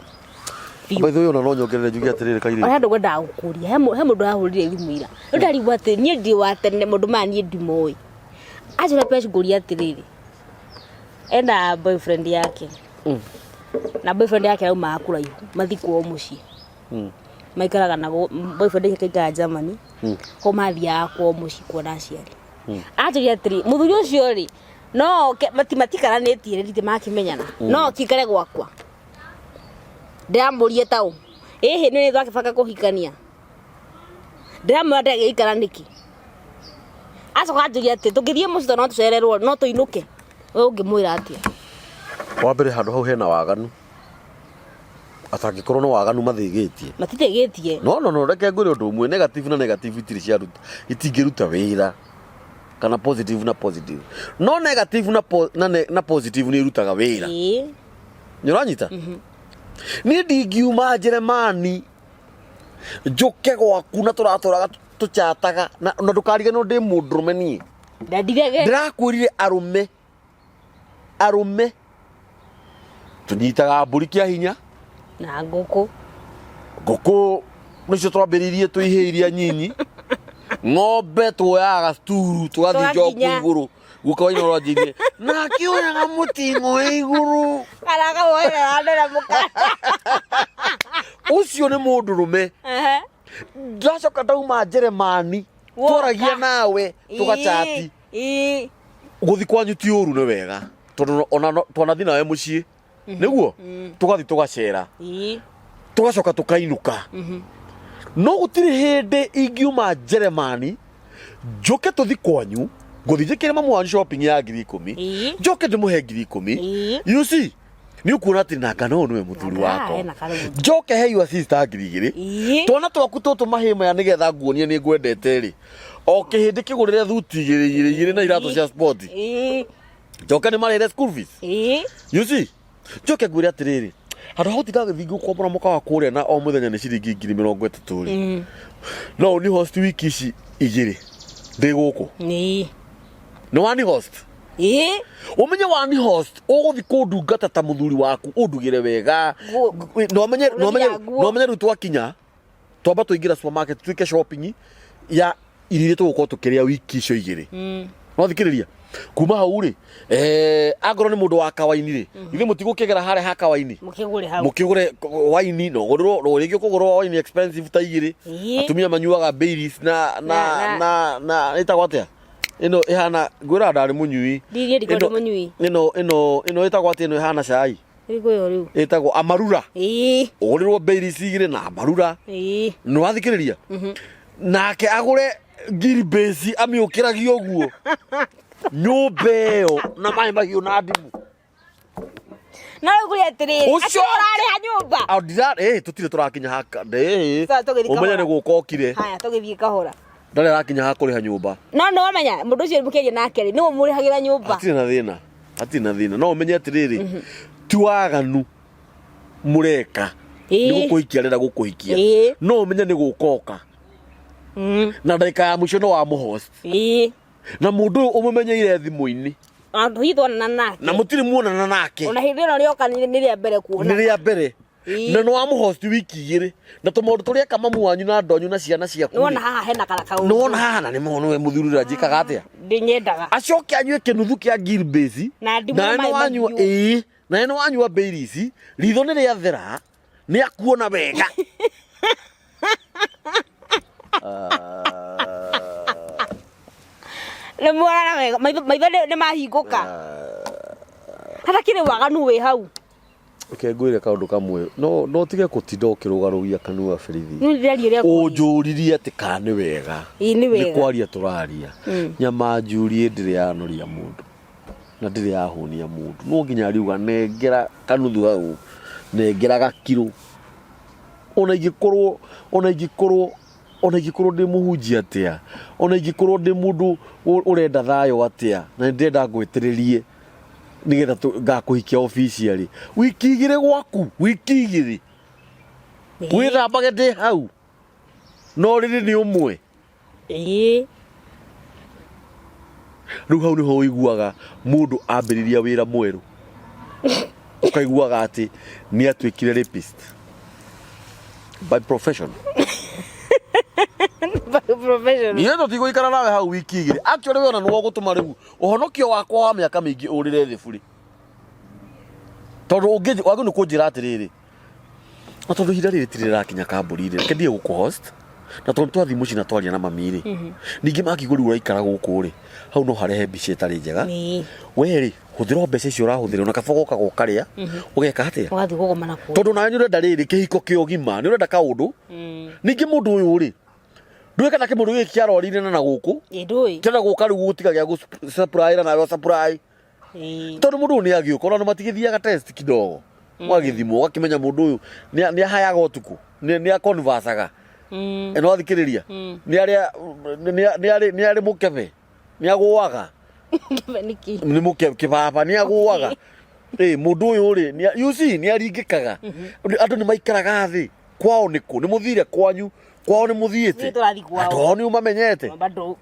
Biũ. By the way, ona no nyongerere njuge atĩrĩrĩ, kairĩtu. Ona andũ ngwendaga gũkũria, he mũndũ arahũrire thimũ ira. Rĩu ndarigwo atĩ niĩ ndĩ wa tene, maũndũ maya niĩ ndimoĩ. Anjĩra Pesh ngũria atĩrĩrĩ, ena boyfriend yake na boyfriend yake araumaga kũraihu mathi kwao mũciĩ. Maikaraga na boyfriend yake aikaraga Germany ko mathiaga kwao mũciĩ kuona aciari. Anjĩria atĩrĩ, mũthuri ũcio rĩ no oke matikaranĩtie rĩ makĩmenyana, no oke ikare gwakwa. Ndĩramũrie taũ ĩhĩ nĩ twakĩbanga kũhikania, ndĩramwĩra ndagĩikara nĩkĩ. Acoka anjũria atĩ tũngĩthiĩ mũciĩ tondũ no tũcererwo no tũinũke. We ũngĩmwĩra atĩa? Wa mbere handũ hau hena waganu. Atangĩkorwo nĩ waganu mathĩgĩtie. Matithĩgĩtie. No no no reke ngwĩre ũndũ ũmwe negative na negative itirĩ ciaruta itingĩruta wĩra kana positive na positive. No negative na po, na, ne, na positive nĩ irutaga wĩra. Ĩĩ. Nĩ ũranyita? Niĩ ndingiuma Njeremani njũke gwaku na tũratũraga tũchataga na na ndũkariganĩrwo ndĩ mũndũrũme niĩ. Na ndirege. Ndĩrakwĩrire arũme arũme tũnyitaga mbũri kĩa hinya Na ngũkũ. ngũkũ nĩcio twambĩrĩirie twĩ ihĩĩ iria nyinyi ng'ombe tuoyaga gacuturu tũgathiĩ njoku Tũgakinya. igũrũ guka waina ũranjĩrie na akĩoyaga mũting'o igũrũ Kana akawoerera ndera mũkanda. ũcio nĩ mũndũrũme Ehe. ndacoka ndauma njeremani Woka. twaragia nawe tũgachati Ĩĩ. gũthi kwanyu ti ũru nĩ wega tondũ ona twanathi nawe mũciĩ nĩguo tũgathi tũgacera Ĩĩ. tũgacoka tũkainũka no gũtirĩ hĩndĩ ingiuma njeremani njũke tũthi kwanyu ngũthi njĩkĩre mamu wanyu shopping ya 10,000 Ĩĩ. njoke ndĩmũhe 10,000 Ĩĩ. you see nĩ ũkuona atĩ nanga no nĩwe mũthuri Nanga, wakwa ena karũgũ. njoke he your sister 2,000 Ĩĩ. twana twaku tũtũ mahĩ maya nĩgetha nguonie nĩ ngwendete rĩ o kĩhĩndĩ kĩgũrĩre thuti igĩrĩ igĩrĩ igĩrĩ na iratũ cia sport Ĩĩ. njoke nĩ marĩre school fees Ĩĩ. you see njoke ngwĩre atĩrĩrĩ handũ ha gũtinda gĩthiĩ gũkombora mũkawa kũrĩa na o mũthenya nĩ ciringi 30,000 rĩ no ũni host wiki ici igĩrĩ ndĩ gũkũ Ĩĩ. nĩ wani host Ĩĩ. ũmenye wani host ũgũthi kũndungata ta mũthuri waku ũndugĩre wega Gu- na ũmenye na ũmenye Ũrĩria nguo. na ũmenye rĩu twakinya twamba tũingĩra supermarket twĩke shopping ya irio iria tũgũkorwo tũkĩrĩa wiki icio igĩrĩ no thikĩrĩria kuma hau rĩ eh, angorwo nĩ mũndũ wa kawaini rĩ ithuĩ mũtigũkĩgera harĩa ha kawaini Mũkĩgũre hau. mũkĩgũre waini no ũgũrĩrwo no rĩngĩ ũkũgũrwo waini expensive ta igĩrĩ Ĩĩ. atumia manyuaga Baileys na na Na- na na ĩtagwo atĩa ĩno ĩhana ngwĩra ndarĩ mũnyui Ndirie ndikorwo Ĩno- ndĩ mũnyui. ĩno ĩno ĩno ĩtagwo atĩa ĩno ĩhana cai Ĩrĩkũ ĩyo rĩu? ĩtagwo amarura Ĩĩ. ũgũrĩrwo Baileys igĩrĩ na amarura Ĩĩ. nĩ wathikĩrĩria nake agũre ngiri base amĩũkĩragia ũguo nyũmba ĩyo na maĩ mahiũ na ndimũ No rĩu ngũria atĩrĩrĩ, Ũcio- atĩ ũrarĩha nyũmba? Ah, ndira eh tutire tũrakinya haka ndĩ Sawa, tũgĩthiĩ ũmenye kahora. nĩ gũka okire Haya, tũgĩthiĩ kahora. ndarĩ arakinya ha kũrĩha nyũmba No nĩ wamenya mũndũ ũcio mũkĩaria nake rĩ, nĩwe mũrĩhagĩra nyũmba. hatirĩ na thĩna hatirĩ na thĩna no ũmenye atĩrĩrĩ ti waganu mũreka Ĩĩ. nĩ gũkũhikia arenda gũkũhikia Ĩĩ. no ũmenye nĩ gũka oka na ndagĩka ya mũico no wamũhost Ĩĩ. na mũndũ ũyũ ũmũmenyeire thimũ-inĩ Ona tũhihi tuonana nake. na mũtirĩ muonana nake Ona hĩndĩ ĩno rĩoka nĩ nĩ rĩa mbere kuona. nĩ rĩa mbere Ĩĩ. na nĩ wamũhost wiki igĩrĩ na tũmaũndũ tũrĩa eka mamu wanyu na andũ anyu na ciana ciaku Nĩ wona rĩ, haha hena kara kaũndũ. nĩ wona haha na nĩ mona we mũthuri ũrĩa njĩkaga atĩa Ndĩnyendaga. acoke anyue kĩnuthu kĩa Gilbase Na ndimũ nawe na nĩ maĩ wanyua mahiũ. ĩĩ nawe nĩ wanyua Baileys ritho nĩ rĩathera nĩ akuona wega Nĩ muonana wega. Maitho maitho nĩ nĩ mahingũka. Hatakĩrĩ waganu wĩ hau. Reke ngwĩre kaũndũ kamwe no no tige gũtinda ũkĩrũgarũgia kanua birithi Niĩ ndĩraria ũrĩa kũrĩ. ũnjũririe atĩ kana nĩ wega Ĩĩ, nĩ wega. nĩ kwaria tũraria nyama njurie ndĩrĩ yanoria mũndũ na ndĩrĩ yahũnia mũndũ no nginya riuga nengera kanuthu hau nengera gakiro ona ingĩkorwo ona ingĩkorwo ona ingĩkorwo ndĩ mũhunjia atĩa ona ingĩkorwo ndĩ mũndũ ũrenda thayũ atĩa na nĩ ndĩrenda ngwĩtĩrĩrie nĩgetha ngakũhikia officially wiki igĩrĩ gwaku wiki igĩrĩ wĩthambage ndĩ hau no rĩrĩ nĩ ũmwe Ĩĩ. rĩu hau nĩho ũiguaga mũndũ ambĩrĩria wĩra mwerũ ũkaiguaga atĩ nĩ atuĩkire rapist by profession By profession. niĩ tũtigũikara nawe hau wiki igĩrĩ actually we ona nĩwe ũgũtũma rĩu ũhonokio wakwa wa mĩaka mĩingĩ ũrĩre thĩ burĩ tondũ ũngĩ wagĩrĩirwo nĩ kũnjĩra atĩrĩrĩ na tondũ ihinda rĩrĩ tirĩ rĩrakinya kambũri rĩ reke thiĩ gũkũ host na tondũ twathiĩ mũciĩ na twaria na mami rĩ ningĩ makigũ rĩu ũraikara gũkũ rĩ hau no harehe mbica ĩtarĩ njega Ĩĩ. we rĩ hũthĩra o mbeca icio ũrahũthĩra ona kaba ũgoka ũkarĩa ũgeka atĩa Ũgathiĩ kũgoma na kũu. tondũ nawe nĩ ũrenda rĩrĩ kĩhiko kĩa ũgima nĩ ũrenda kaũndũ ningĩ mũndũ ũyũ rĩ Ndũĩ kana kĩmũndũ gĩkĩ kĩarorire na gũkũ Ĩ ndũĩ. Kĩrenda gũka rĩu gũtiga gĩa gũ-supply nawe supply. Ĩ. Tondũ mũndũ ũyũ nĩ agĩũka ona matigĩthiaga test kidogo ũgagĩthimwo ũgakĩmenya mũndũ ũyũ nĩ ahayaga ũtukũ nĩ aconversaga. Ĩno athikĩrĩria nĩ arĩa nĩ arĩ mũkebe nĩ agũaga. Kĩbe nĩkĩ? Nĩ mũkebe kĩbaba nĩ agũaga. Ĩ mũndũ ũyũ rĩ you see nĩ aringĩkaga. Andũ nĩ maikaraga thĩ kwao nĩkũ nĩ mũthire kwanyu kwao nĩ mũthiĩte. Nĩ tũrathiĩ kwao. Andũ ao nĩ ũmamenyete. Bado.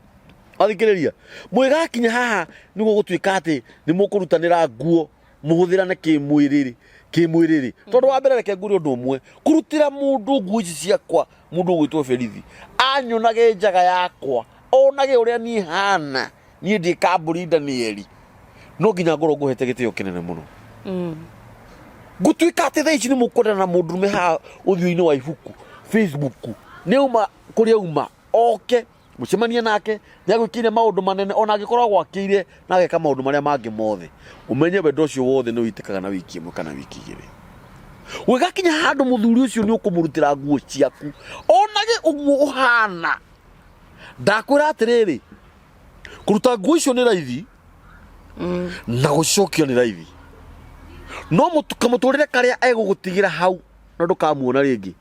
Athikĩrĩria mwĩgakinya haha nĩguo gũtuĩka atĩ nĩ mũkũrutanĩra nguo mũhũthĩrane kĩmwĩrĩ kĩmwĩrĩ tondũ wa mbere reke ngwĩre ũndũ ũmwe kũrutĩra mũndũ nguo ici ciakwa mũndũ ũgwĩtwo berithi anyonage njaga yakwa onage ũrĩa niĩ hana niĩ ndĩ kambũri Danieli no nginya ngorwo ngũhete gĩtĩo kĩnene mũno. Ngũtuĩka atĩ thaa ici nĩ mũkwendana na mũndũrũme haha ũthiũ-inĩ wa ibuku Facebook nĩ auma kũrĩa auma oke mũcemanie nake nĩ agwĩkĩire maũndũ manene ona angĩkorwo agwakĩire na ageka maũndũ marĩa mangĩ mothe ũmenye wendo ũcio wothe nĩ ũitĩkaga na wiki ĩmwe kana wiki igĩrĩ gwĩgakinya handũ mũthuri ũcio nĩ ũkũmũrutĩra nguo ciaku onage ũguo ũhana ndakwĩra atĩrĩrĩ kũruta nguo icio nĩ raithi na gũcokia nĩ raithi no kamũtũrĩre karĩa egũgũtigĩra hau na ndũkamuona rĩngĩ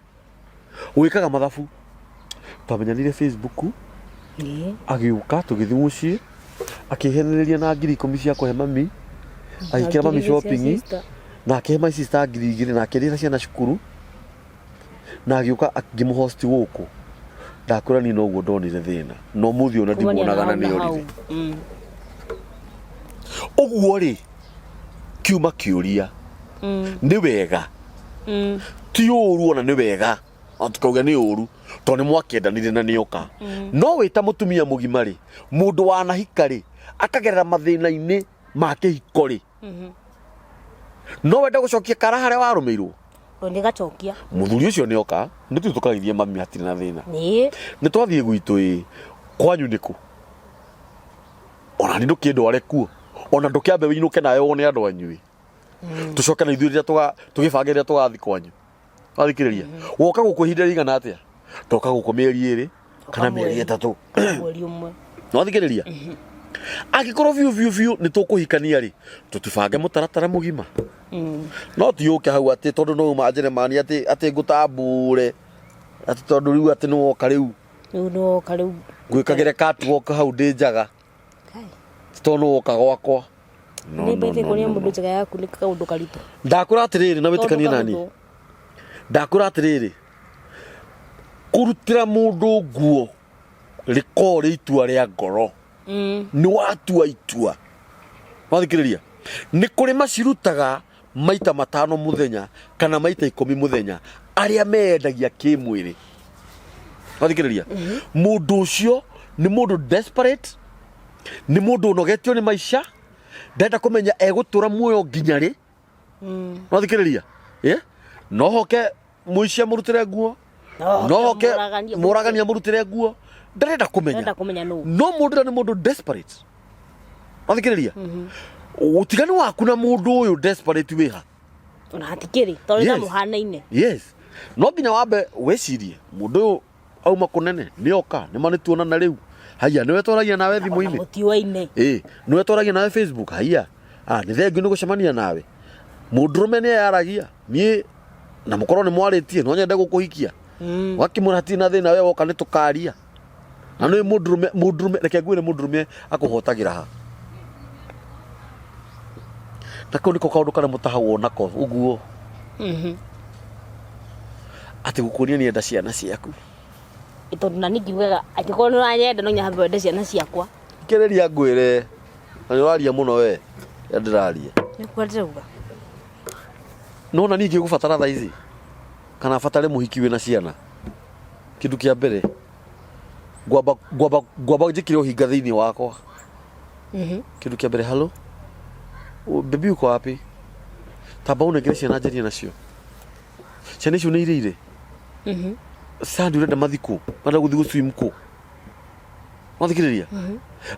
wĩkaga mathabu twamenyanire Facebook. Agĩũka tũgĩthiĩ mũciĩ akĩhenereria na 10,000 cia kũhe mami agĩkĩra mami 2,000 cia shopping sister. Na akĩhe my sister 2,000 na akĩrĩra ciana cukuru na agĩũka ngĩmũhost gũkũ ndakwĩra niĩ noguo ndonire thĩna no mũthĩ ona Kumania na ndimuonaga na hau na nĩ hau. orire. Ũguo rĩ kiuma kĩũria nĩ wega ti ũru ona nĩ wega ona tukauga nĩ ũru tondũ nĩ mwakĩendanire na nĩoka no wĩ ta mũtumia mũgima rĩ mũndũ wanahika rĩ akagerera mathĩna-inĩ ma kĩhiko rĩ no wende gũcokia kara harĩa warũmĩirwo. Ndũngĩgacokia. Mũthuri ũcio nĩoka nĩ tũthiĩ tũkageithie mami hatirĩ na thĩna. Nĩ. Nĩ twathiĩ gwitũ ĩ kwanyu nĩkũ ona nĩ ndũkĩndware kuo ona ndũkĩambe wĩinũke nawe wone andũ anyu ĩ tũcoke na ithuĩ rĩrĩa tũgĩbange rĩrĩa tũgathiĩ kwanyu wathikĩrĩria woka gũkũ ihinda rĩigana atĩa toka gũkũ mĩeri 2 kana mĩeri mweri. 3. Mweri ũmwe. Nwathikĩrĩria angĩkorwo biũ biũ biũ nĩ tũkũhikania rĩ tũtibange mũtaratara mũgima no ti ũke hau atĩ tondũ no uma Njeremani atĩ atĩ ngũtambũre atĩ tondũ rĩu atĩ nĩ woka rĩu. Rĩu nĩ woka rĩu. Ngwĩkagĩre catwalk hau ndĩ njaga. Kai. Ti tondũ nĩ woka gwakwa no, Nĩ no, mbete no, kuonia no, mũndũ no. njega yaku nĩ kaũndũ karitũ. Ndakwĩra atĩrĩrĩ na wĩtĩkanie Tondũ nani kahũthũ. Ndakwĩra atĩrĩrĩ kũrutĩra mũndũ nguo rĩkorwo rĩ itua rĩa ngoro nĩ watua itua wathikĩrĩria nĩ kũrĩ macirutaga maita 5 mũthenya kana maita 10 mũthenya arĩa meyendagia kĩmwĩrĩ wathikĩrĩria mũndũ ũcio nĩ mũndũ desperate nĩ mũndũ ũnogetio nĩ maica ndenda kũmenya egũtũra muoyo nginya rĩ. Wathikĩrĩria yeah? No hoke mũici amũrutĩre nguo no hoke mũragani mũragani amũrutĩre nguo ndarenda kũmenya. Ndarenda kũmenya nũ. No mũndũ ũrĩa nĩ mũndũ desperate wathikĩrĩria ũtiganu waku na mũndũ ũyũ desperate wĩha. Ona hatikĩrĩ tondũ Yes. yes. mũhanaine. Yes, no nginya wambe wĩcirie mũndũ ũyũ auma kũnene nĩoka nĩma nĩtuonana rĩu haiya nĩwe twaragia nawe Ona thimũ-inĩ. mũtiũaine. Ĩ nĩwe twaragia nawe Facebook haiya ah nĩ thengiũ nĩ gũcemania nawe mũndũrũme nĩ eyaragia niĩ na mũkorwo nĩ mwarĩtie no nyende gũkũhikia wakĩmwĩra hatirĩ na thĩna we woka nĩ tũkaria na nĩ mũndũrũme mũndũrũme reke ngwĩre mũndũrũme akũhotagĩra ha na kau nĩko kaũndũ karĩa mũtahagwo nako ũguo atĩ gũkũria nĩ enda ciana ciaku. Tondũ na niĩ ngiugaga angĩkorwo nĩ ũranyenda no nginya hambe wende ciana ciakwa. Kĩrĩria ngwĩre na nĩ ũraria mũno we rĩrĩa ndĩraria. Nĩkuo ndĩrauga. Nona niĩ ngĩgũbatara thaa ici kana batare mũhiki wĩna ciana kĩndũ kĩa mbere ngwamba ngwamba ngwamba njĩkĩre ũhinga thĩinĩ wakwa. Kĩndũ kĩa mbere, hello baby, uko wapi? Tamba ũnengere ciana njarie nacio ciana icio nĩ irĩire sandi ũrenda mathikũ marenda gũthiĩ gũ-swim kũ wathikĩrĩria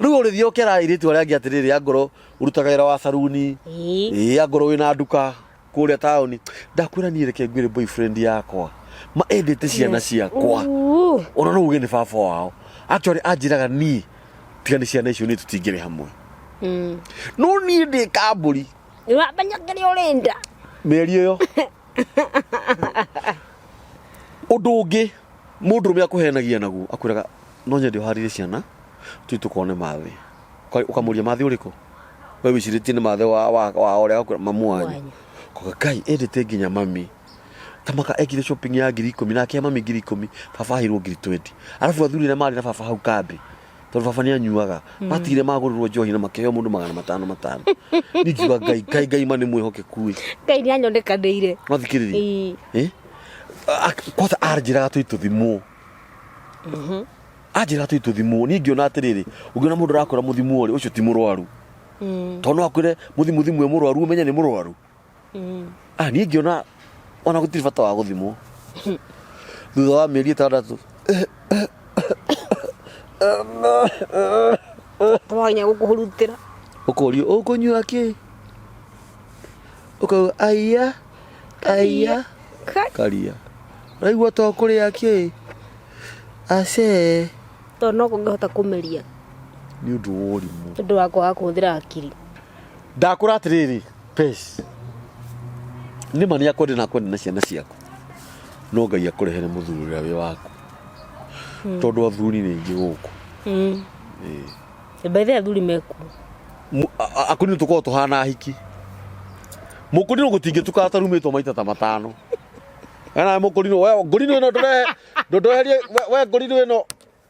rĩu ũrĩthiĩ ũkera airĩtu arĩa angĩ atĩrĩrĩ angorwo ũrutaga wĩra wa saruni ĩĩ angorwo wĩna nduka kũrĩa taũni ndakwĩra niĩ reke ngwĩre boyfriend yakwa ma endete ciana ciakwa. Uu. Ona no uge nĩ baba wao. Actually anjĩraga niĩ tiga nĩ ciana icio niĩ tũtingĩrĩ hamwe. No niĩ ndĩ kambũri. Nĩũramenya kĩrĩa ũrenda. Mĩario ĩyo. Ũndũ ũngĩ mũndũrũme akũhenagia naguo akwĩraga no nyende ũharĩrie ciana tũthiĩ tũkone mathĩ. Ũkamũria mathĩ ũrĩkũ? We wĩcirĩtie nĩ mathĩ wa wa wa ũrĩa agakwĩra mamu wanyu. Wanyu. Koga Ngai endete nginya mami. Ta maka ekire shopping ya 10,000 na akĩhe mami 10,000 baba aheirwo 20,000. Arabu athuri arĩa marĩ na baba hau kambĩ tondũ baba nĩ anyuaga matigire magũrĩrwo njohi na makĩheo mũndũ 500 500. Niĩ ngiuga Ngai Ngai Ngai ma nĩ mwĩhokeku ĩ. Ngai nĩ anyonekanĩire. No thikĩrĩria. Ĩĩ. Eh? Kwanza anjĩraga tũi tũthimwo. Anjĩraga tũi tũthimwo. Niĩ ngĩona atĩrĩrĩ, ũngĩona mũndũ arakwĩra mũthimwo rĩ, ũcio ti mũrwaru. Tondũ no akwĩre mũthi mũthimwe mũrwaru ũmenye nĩ mũrwaru. Ah, niĩ ngĩona ona gũtirĩ bata wa gũthimwo. Thutha wa mĩeri 6 Twaginya gũkũhurutĩra. Ũkorio ũkũnyua kĩ? Ũkauga aiya aiya Kai. karia. Ũraigua ta ũkũrĩa kĩ? Acee. Tondũ no kũngĩhota kũmeria. Nĩ ũndũ wa ũrimũ. Nĩ ũndũ wa kwaga kũhũthĩra hakiri. Ndakũra atĩrĩrĩ, Pes, nĩ ma nĩ akwende na akwende na ciana ciaku. No Ngai akũrehere mũthuri ũrĩa wĩ waku. Tondũ athuri nĩ aingĩ gũkũ. Ĩĩ. By the way athuri mekuo. Akũrinũ tũkoragwo tũhana ahiki. Mũkũrinũ gũtingĩtuka atarumĩtwo maita ta matano. Kana mũkũrinũ, we ngũrinũ ĩno ndũrehe, ndũndweherie, we ngũrinũ ĩno.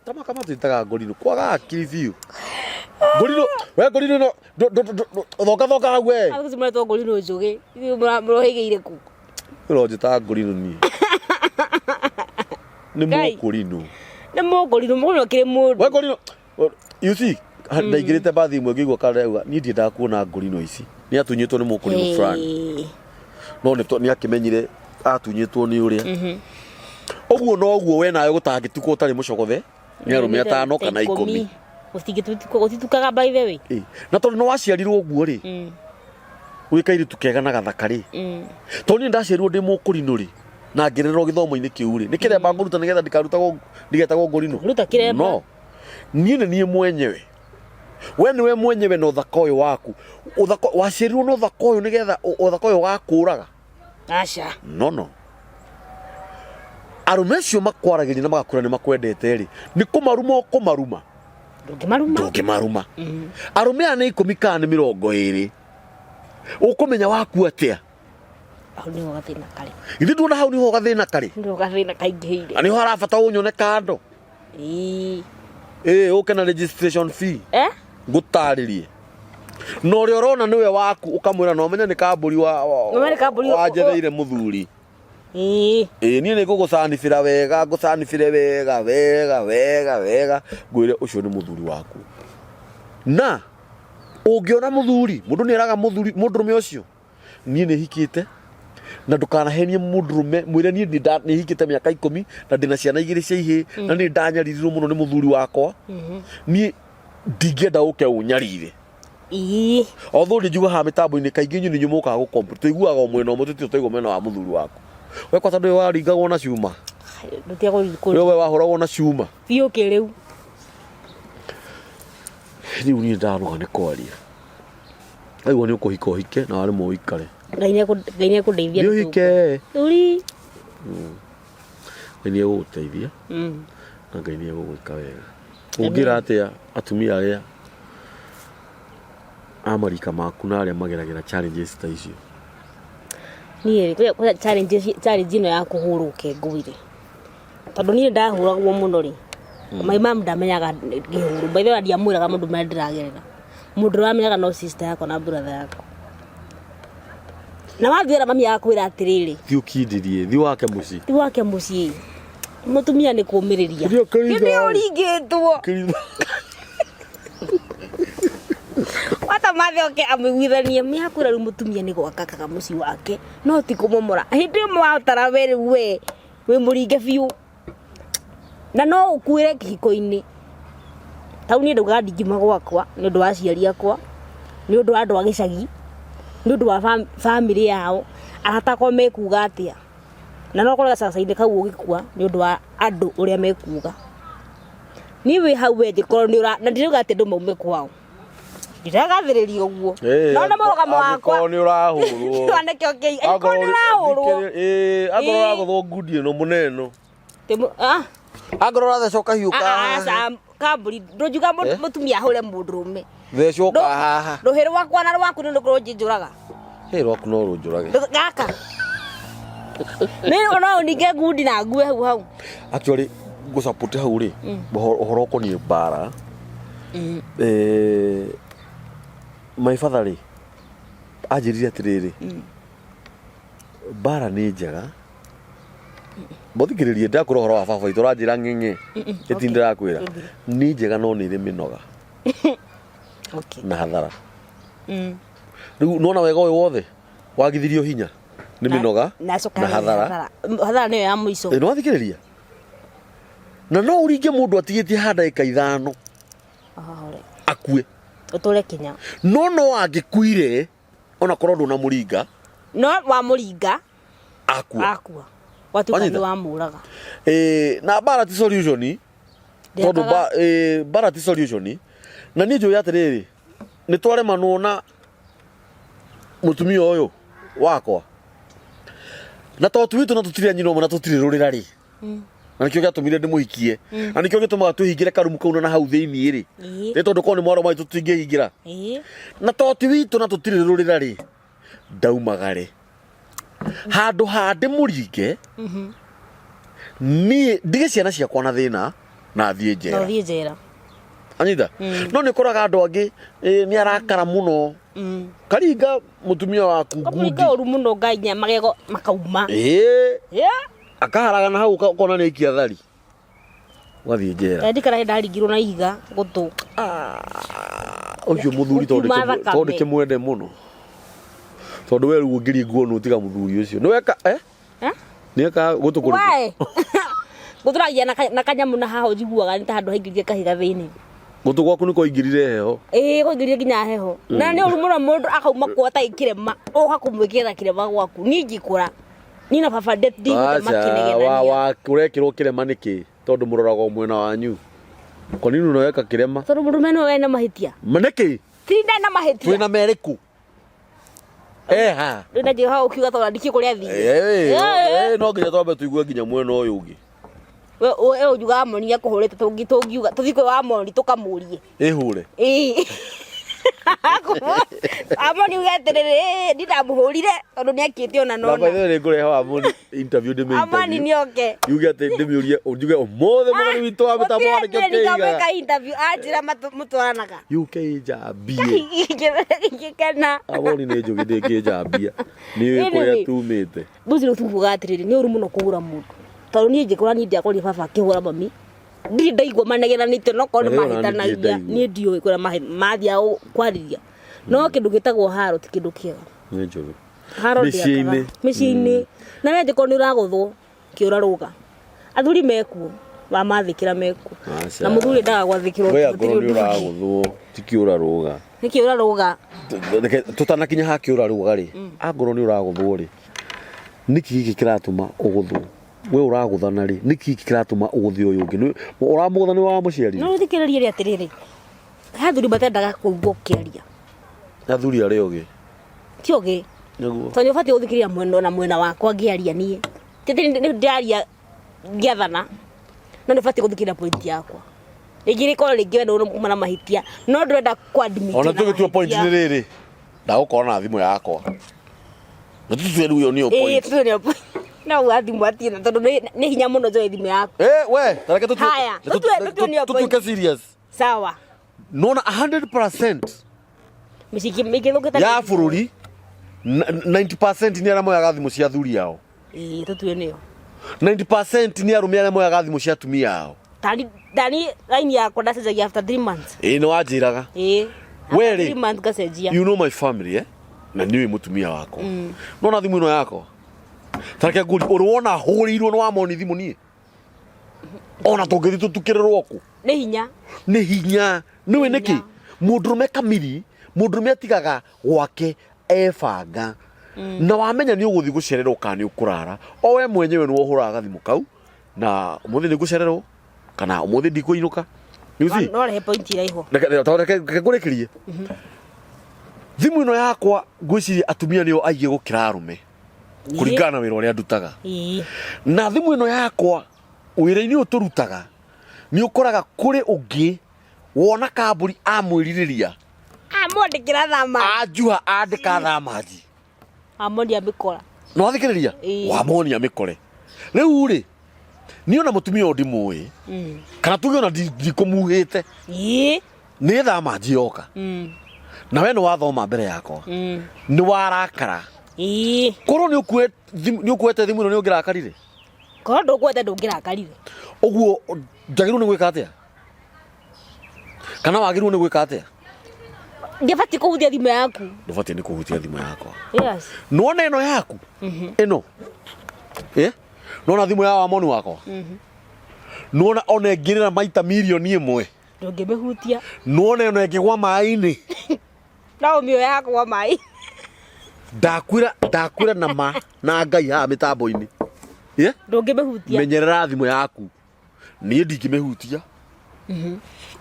Tamaka matwĩtaga ngũrinũ, kwaga hakiri biũ. Ngũrinũ, we ngũrinũ ĩno, thoka thoka hau we. Acio maretwo ngũrinũ njũgĩ. Ithuĩ mũrohĩgĩire kũ? Ũronjĩtaga ngũrinũ niĩ. Nĩ Ngai. mũkũrinũ. Nĩ mũkũrinũ, mũkũrinũ akĩrĩ mũndũ. We ngũrinũ, you see, ndaingĩrĩte mbathi ĩmwe ngĩigua karauga niĩ ndiendaga kuona ngũrinũ ici. Nĩ atunyĩtwo nĩ mũkũrinũ fulani. Ĩĩ. No nĩ akĩmenyire atunyĩtwo nĩ ũrĩa. Ũguo noguo we nawe gũtangĩtukwo ũtarĩ mũcogothe nĩ arũme atano kana 10. Gũtitukaga by the way. Ĩ, na tondũ nĩ waciarirwo ũguo rĩ, wĩ kairĩtu kega na gathaka rĩ, tondũ niĩ ndaciarirwo ndĩ mũkũrinũ rĩ, na ngĩrererwo gĩthomo-inĩ kĩu rĩ, nĩ kĩremba ngũruta nĩgetha ndikarutagwo ndigetagwo ngũrinũ? Ruta kĩremba. No. Niĩ nĩ niĩ mwenyewe. We nĩwe mwenyewe na ũthaka ũyũ waku. Ũthaka, waciarirwo na ũthaka ũyũ nĩgetha ũthaka ũyũ ũgakũraga? Aca. No, no. Arũme acio makwaragĩria na magakwĩra nĩ makwendete rĩ, nĩ kũmaruma ũkũmaruma? Ndũngĩmaruma. Ndũngĩmaruma. Arũme aya nĩ 10 kana nĩ 20. Ũkũmenya waku atĩa? Hau nĩho gathĩna karĩ. Githĩ nduona hau nĩho gathĩna karĩ? Nĩho gathĩna kaingĩhĩire. Na nĩho harabata ũnyone kando. Ĩĩ. Ĩĩ, ũke na registration fee. Eh? Ngũtarĩrie. Na ũrĩa ũrona nĩwe waku ũkamwĩra no ũmenye nĩ kambũri Ũmenye nĩ kambũri wanjetheire mũthuri. Ĩĩ. Ĩĩ, niĩ nĩ ngũgũcanibĩra wega, ngũcanibĩre wega wega wega wega, ngwĩre ũcio nĩ mũthuri waku. Na ũngĩona mũthuri, mũndũ nĩ eraga mũthuri, mũndũrũme ũcio, niĩ nĩ hikĩte, na ndũkanahenie mũndũrũme, mwĩre niĩ nĩ hikĩte mĩaka 10 na ndĩna ciana 2 cia ihĩĩ, na nĩ ndanyaririrwo mũno nĩ mũthuri wakwa. Niĩ ndingĩenda ũke ũnyarire. Ĩĩ. Although ndingiuga haha mĩtambo-inĩ kaingĩ inyuĩ nĩ inyuĩ mũkaga gũ-complain. Tũiguaga o mwena ũmwe tũtirĩ twaigua mwena wa mũthuri waku. We kwata ndũĩ waringagwo na cuma? Ndũtiga kũringwo. We wahũragwo na cuma? Biũ kĩrĩu. Rĩu niĩ ndanoga nĩ kwaria. Aigua nĩ ũkũhika ũhike na waremwo ũikare. Ngai nĩ ekũndeithia. Nĩ ũhike. Thuri. Ngai nĩ egũgũteithia. Na Ngai nĩ egũgwĩka wega. Ũngĩra atĩa atumia arĩa a marika maku na arĩa mageragĩra challenges ta icio? Niĩ rĩ, kwĩna challenge challenge ĩno ya kũhũrwo kengũire. Tondũ niĩ ndahũragwo mũno rĩ, my mom ndamenyaga ngĩhũrwo. By the way ndiamwĩraga maũndũ marĩa ndĩragerera. Mũndũ ũrĩa wamenyaga no sister yakwa na brother yakwa. Na wathiĩ mami agakwĩra atĩrĩrĩ, Thiĩ ũkindĩrie, thiĩ wake mũciĩ. Thiĩ wake mũciĩ. Mũtumia nĩ kũmĩrĩria. Thiĩ ũkĩritha. Hĩndĩ ĩyo ũringĩtwo. Ũkĩritha. Wata mathe oke amũiguithanie mĩakwĩra rĩu mũtumia nĩ gwakakaga mũciĩ wake no ti kũmomora. Hĩndĩ ĩyo mwatara we rĩu we wĩ mũringe biũ. Na no ũkuĩre kĩhiko-inĩ. Tau niĩ ndaugaga ndingiuma gwakwa nĩ ũndũ wa aciari akwa, nĩ ũndũ wa andũ a gĩcagi, nĩ ũndũ wa bamĩrĩ yao, arata akwa mekuga atĩa. Na no ũkore gacaca-inĩ kau ũgĩkua nĩ ũndũ wa andũ ũrĩa mekuga. Niĩ wĩ hau we angĩkorwo nĩ ũra, na ndirauga atĩ andũ maume kwao. Ndiragathĩrĩria ũguo. Ĩĩ, No nĩ mũrũgamo wakwa. angĩkorwo nĩ ũrahũrwo. Nĩkĩo kĩi. Angĩkorwo nĩ ũrahũrwo. Ĩĩ, angĩkorwo Ĩĩ. ũragũthwo ngundi ĩno mũnene ĩno. Ah, Angĩkorwo ũrathecwo kahiũ ah, ka ah, haha. aca, kambũri ndũngiuga Eh? mũtumia ahũre mũndũrũme. Thecwo Ndũ- ka haha. Rũhĩ rwakwa na rwaku nĩ rũkorwo njinjũraga. Hĩ rwaku no rũnjũrage. Gaka. Nĩ no ũninge ngundi na ngue hau hau. Actually ngũ-support hau rĩ, ũhoro ũhoro ũkoniĩ mbara. Eh, my father rĩ, anjĩrire atĩrĩrĩ, mbara nĩ njega mũthikĩrĩrie ndakwĩra ũhoro wa baba witũ ũranjĩra ng'eng'e ĩti ndĩrakwĩra nĩ njega no nĩ ĩrĩ mĩnoga Okay. na hathara rĩu nona wega ũyũ wothe wagithirio hinya nĩ mĩnoga na coka na hathara hathara nĩyo ya mũico. Ĩ, nĩwathikĩrĩria na no ũringe mũndũ atigĩtie ha ndagĩka ithano Ahore. akue Ũtũre kinya. no no angĩkuire ona korwo ndũnamũringa No wamũringa akua akua. Watuĩka Wanyita? nĩ wamũraga. Eh, na mbara ti solution tondũ Ndĩakaga- mbara ti solution na niĩ njũĩ atĩrĩrĩ nĩ twaremanwo na mũtumia ũyũ wakwa na to twitũ na tũtirĩ a nyina ũmwe na tũtirĩ rũrĩra rĩ na nĩkĩo gĩatũmire ndĩmũhikie na nĩkĩo gĩtũmaga twĩhingĩre karumu kau na na hau thĩinĩ rĩ nĩ tondũ korwo nĩ mwarĩ wa maitũ tũtingĩhingĩra na to ti witũ na tũtirĩ rũrĩra rĩ ndaumagare handũ ha ndĩmũringe niĩ ndige ciana ciakwa na thĩna na thiĩ Na njera ũthiĩ njera. anyita no nĩ ũkoraga andũ angĩ nĩ arakara mũno karinga mũtumia waku ngundi Kamũringa ũru mũno ngai magego makauma. ĩĩ Yeah. akaharagana hau ũkona nĩ aikia thari ũgathiĩ njera Ndikara hĩndĩ ndaringirwo na ihiga gũtũ. Ũcio mũthuri tondũ Ũkiuma thakame. tondũ ndĩkĩmwende mũno tondũ we rĩu ũngĩringwo nũ tiga mũthuri ũcio nĩ weka eh Eh? nĩ eka gũtũ kũrĩkũ Wae. Gũtũragia na kanyamũ na haha ũnjiguaga nĩ ta handũ haingĩrire kahiga thĩinĩ. Gũtũ gwaku nĩ kwaingĩrire heho. Ĩĩ kũingĩrire nginya heho. Na nĩ ũru mũno mũndũ akauma kwa atarĩ kĩrema ũka kũmwĩkĩra kĩrema gwaku. Niĩ ingĩkũra niĩ na baba ndigũte Aca, wa makĩnegenania. wa ũrekĩrwo kĩrema nĩkĩ tondũ mũroraga o mwena wanyu. Kwa nini unaweka kĩrema? Tondũ mũndũrũme nĩwe wena mahĩtia. Ma nĩkĩ? Ti ndarĩ na mahĩtia. Twĩna merĩkũ? Eha. Rĩu nanjĩra hau ũkiuga tondũ ndikĩũĩ kũrĩa athire. Eh, eh, no nginya twambe tũigue nginya mwena ũyũ ũngĩ. We we ũnjuga Amoni akũhũrĩte tũngi tũngiuga tũthiĩ kwĩ Amoni tũkamũrie. Ĩhũre. Ĩĩ. Amoni uge atĩrĩrĩ, "Ĩĩ, niĩ ndamũhũrire tondũ nĩ akĩte ona Na by nona. the way nĩngũrehe Wamoni interview ndĩmĩ Amoni interview. nĩ oke. Yuge atĩ ndĩmĩũrie njuge ũmũthĩ mũgeni witũ wa mĩtambo wa nĩkĩo Ngamwĩka kĩigaga. interview anjĩra mũtwaranaga. Yũke ĩnjambie. Ngĩkena. Amoni nĩ njũgĩ ndĩngĩnjambia. Nĩ kũrĩa Anyway. tumĩte. Mbuzi rĩu tukuga atĩrĩrĩ nĩ ũru mũno kũhũra mũndũ tondũ niĩ njĩkũra niĩ ndiakorire baba akĩhũra mami ndirĩ ndaigua manegenanĩte no korwo nĩ Eh, ona niĩ ndirĩ mahĩtanagia ndaigua. niĩ ndiũĩ kũrĩa mathiaga kwarĩria no kĩndũ gĩtagwo haro ti kĩndũ kĩega Nĩ njũgĩ. haro Mĩciĩ-inĩ. ndĩakaga mĩciĩ-inĩ na we angĩkorwo nĩ ũragũthwo kĩũra rũga athuri mekuo wamathĩkĩra mekuo Aca. na mũthuri endaga gwathĩkĩrwo We gũtirĩ angorwo nĩ ũndũ ũngĩ. ũragũthwo ti kĩũra rũga. nĩ kĩũra rũga Reke tũtanakinya ha kĩũra rũga rĩ angorwo nĩ ũragũthwo rĩ nĩkĩ gĩkĩ kĩratũma ũgũthwo we ũragũthana rĩ nĩkĩ gĩkĩ kĩratũma ũgũthe ũyũ ũngĩ ũramũgũtha nĩ wamũciarire no ũthikĩrĩrie rĩ atĩrĩrĩ he athuri matendaga kũigua ũkĩaria athuri arĩa ogĩ ti ũgĩ nĩguo tondũ nĩ ũbatiĩ gũthikĩrĩria mwena na mwena wakwa ngĩaria niĩ ti atĩ nĩ ndĩraria ngĩathana no nĩ ũbatiĩ gũthikĩrĩria point yakwa rĩngĩ rĩkorwo rĩngĩ we nĩ uma na mahĩtia no ndũrenda kũ admit ona wĩna tũgĩtua point mahĩtia. nĩ rĩrĩ ndagũkorwo na thimũ yakwa na tũtue rĩu ĩyo nĩyo Ĩĩ, point tũtue nĩyo point. No uga thimũ atirĩ tondũ nĩ hinya mũno njoe thimũ yaku. Eh, we tareke tũtue Haya, tũtue nĩyo point. tũtuĩke serious Sawa. nona 100% Mĩciĩ mĩingĩ thũkĩte ya bũrũri 90% nĩ arĩa moyaga thimũ cia athuri ao Ĩĩ, tũtue nĩyo. 90% nĩ arũme arĩa moyaga thimũ cia atumia ao Tani tani line yakwa ndacenjagia after 3 months. ĩĩ nĩ wanjĩraga Ĩĩ. We After rĩ, 3 months ngacenjia. you know my family eh na nĩ ũĩ mũtumia wakwa nona thimũ ĩno yakwa tareke ngũrie ũrĩ wona hũrĩirwo nĩ wamoni thimũ niĩ ona tũngĩthiĩ tũtukĩrĩrwo kũ Nĩ hinya. nĩ hinya nĩwe Nĩ nĩkĩ hinya. mũndũrũme kamiri mũndũrũme atigaga gwake ebanga Na wamenya nĩ ũgũthiĩ gũcererwo kana nĩ ũkũrara, o we mwenyewe nĩwe ũhũraga gathimũ kau, na ũmũthĩ nĩ ngũcererwo kana ũmũthĩ ndikũinũka. You see? No rehe point iraiho. Reke ngũrĩkĩrie. Thimũ ĩno yakwa ngwĩciria atumia nĩo aingĩ gũkĩra arũme kũringana na wĩra ũrĩa ndutaga. Na thimũ ĩno yakwa wĩra-inĩ ũyũ tũrutaga nĩ ũkoraga kũrĩ ũngĩ wona kambũri amwĩrirĩria. Amwandĩkĩra thama. Anjuha andĩka thamaji. Amonia mĩkora. Nĩ wathikĩrĩria? Ĩĩ. Wamonia mĩkore. Rĩu rĩ, niĩ ona mũtumia ũyũ ndimũĩ, kana tuge ona ndikũmuhĩte, nĩ thamaji yoka. Na we nĩ wathoma mbere yakwa. Nĩ warakara. Korwo nĩ ũkuĩte thimũ ĩno nĩ ũngĩrakarire? Korwo ndũkuĩte ndũngĩrakarire. Ũguo njagĩrĩirwo nĩ gwĩka atĩa? Kana wagĩrĩirwo nĩ gwĩka atĩa? Ndibatiĩ kũhutia thimũ yaku. Ndũbatiĩ nĩ kũhutia thimũ yakwa. Yes. Nĩwona ĩno yaku? Ĩno. Eh? Nĩwona thimũ ya wamoni wakwa? Nĩwona ona ĩngĩrĩra maita mirioni ĩmwe? Ndũngĩmĩhutia. Nĩwona ĩno ĩngĩgwa maĩ-inĩ? No ũmĩoya yakwa maĩ. Ndakwĩra, ndakwĩra na ma na Ngai haha mĩtambo-inĩ. Yeah? Ndũngĩmĩhutia. Menyerera thimũ yaku. Niĩ ndingĩmĩhutia.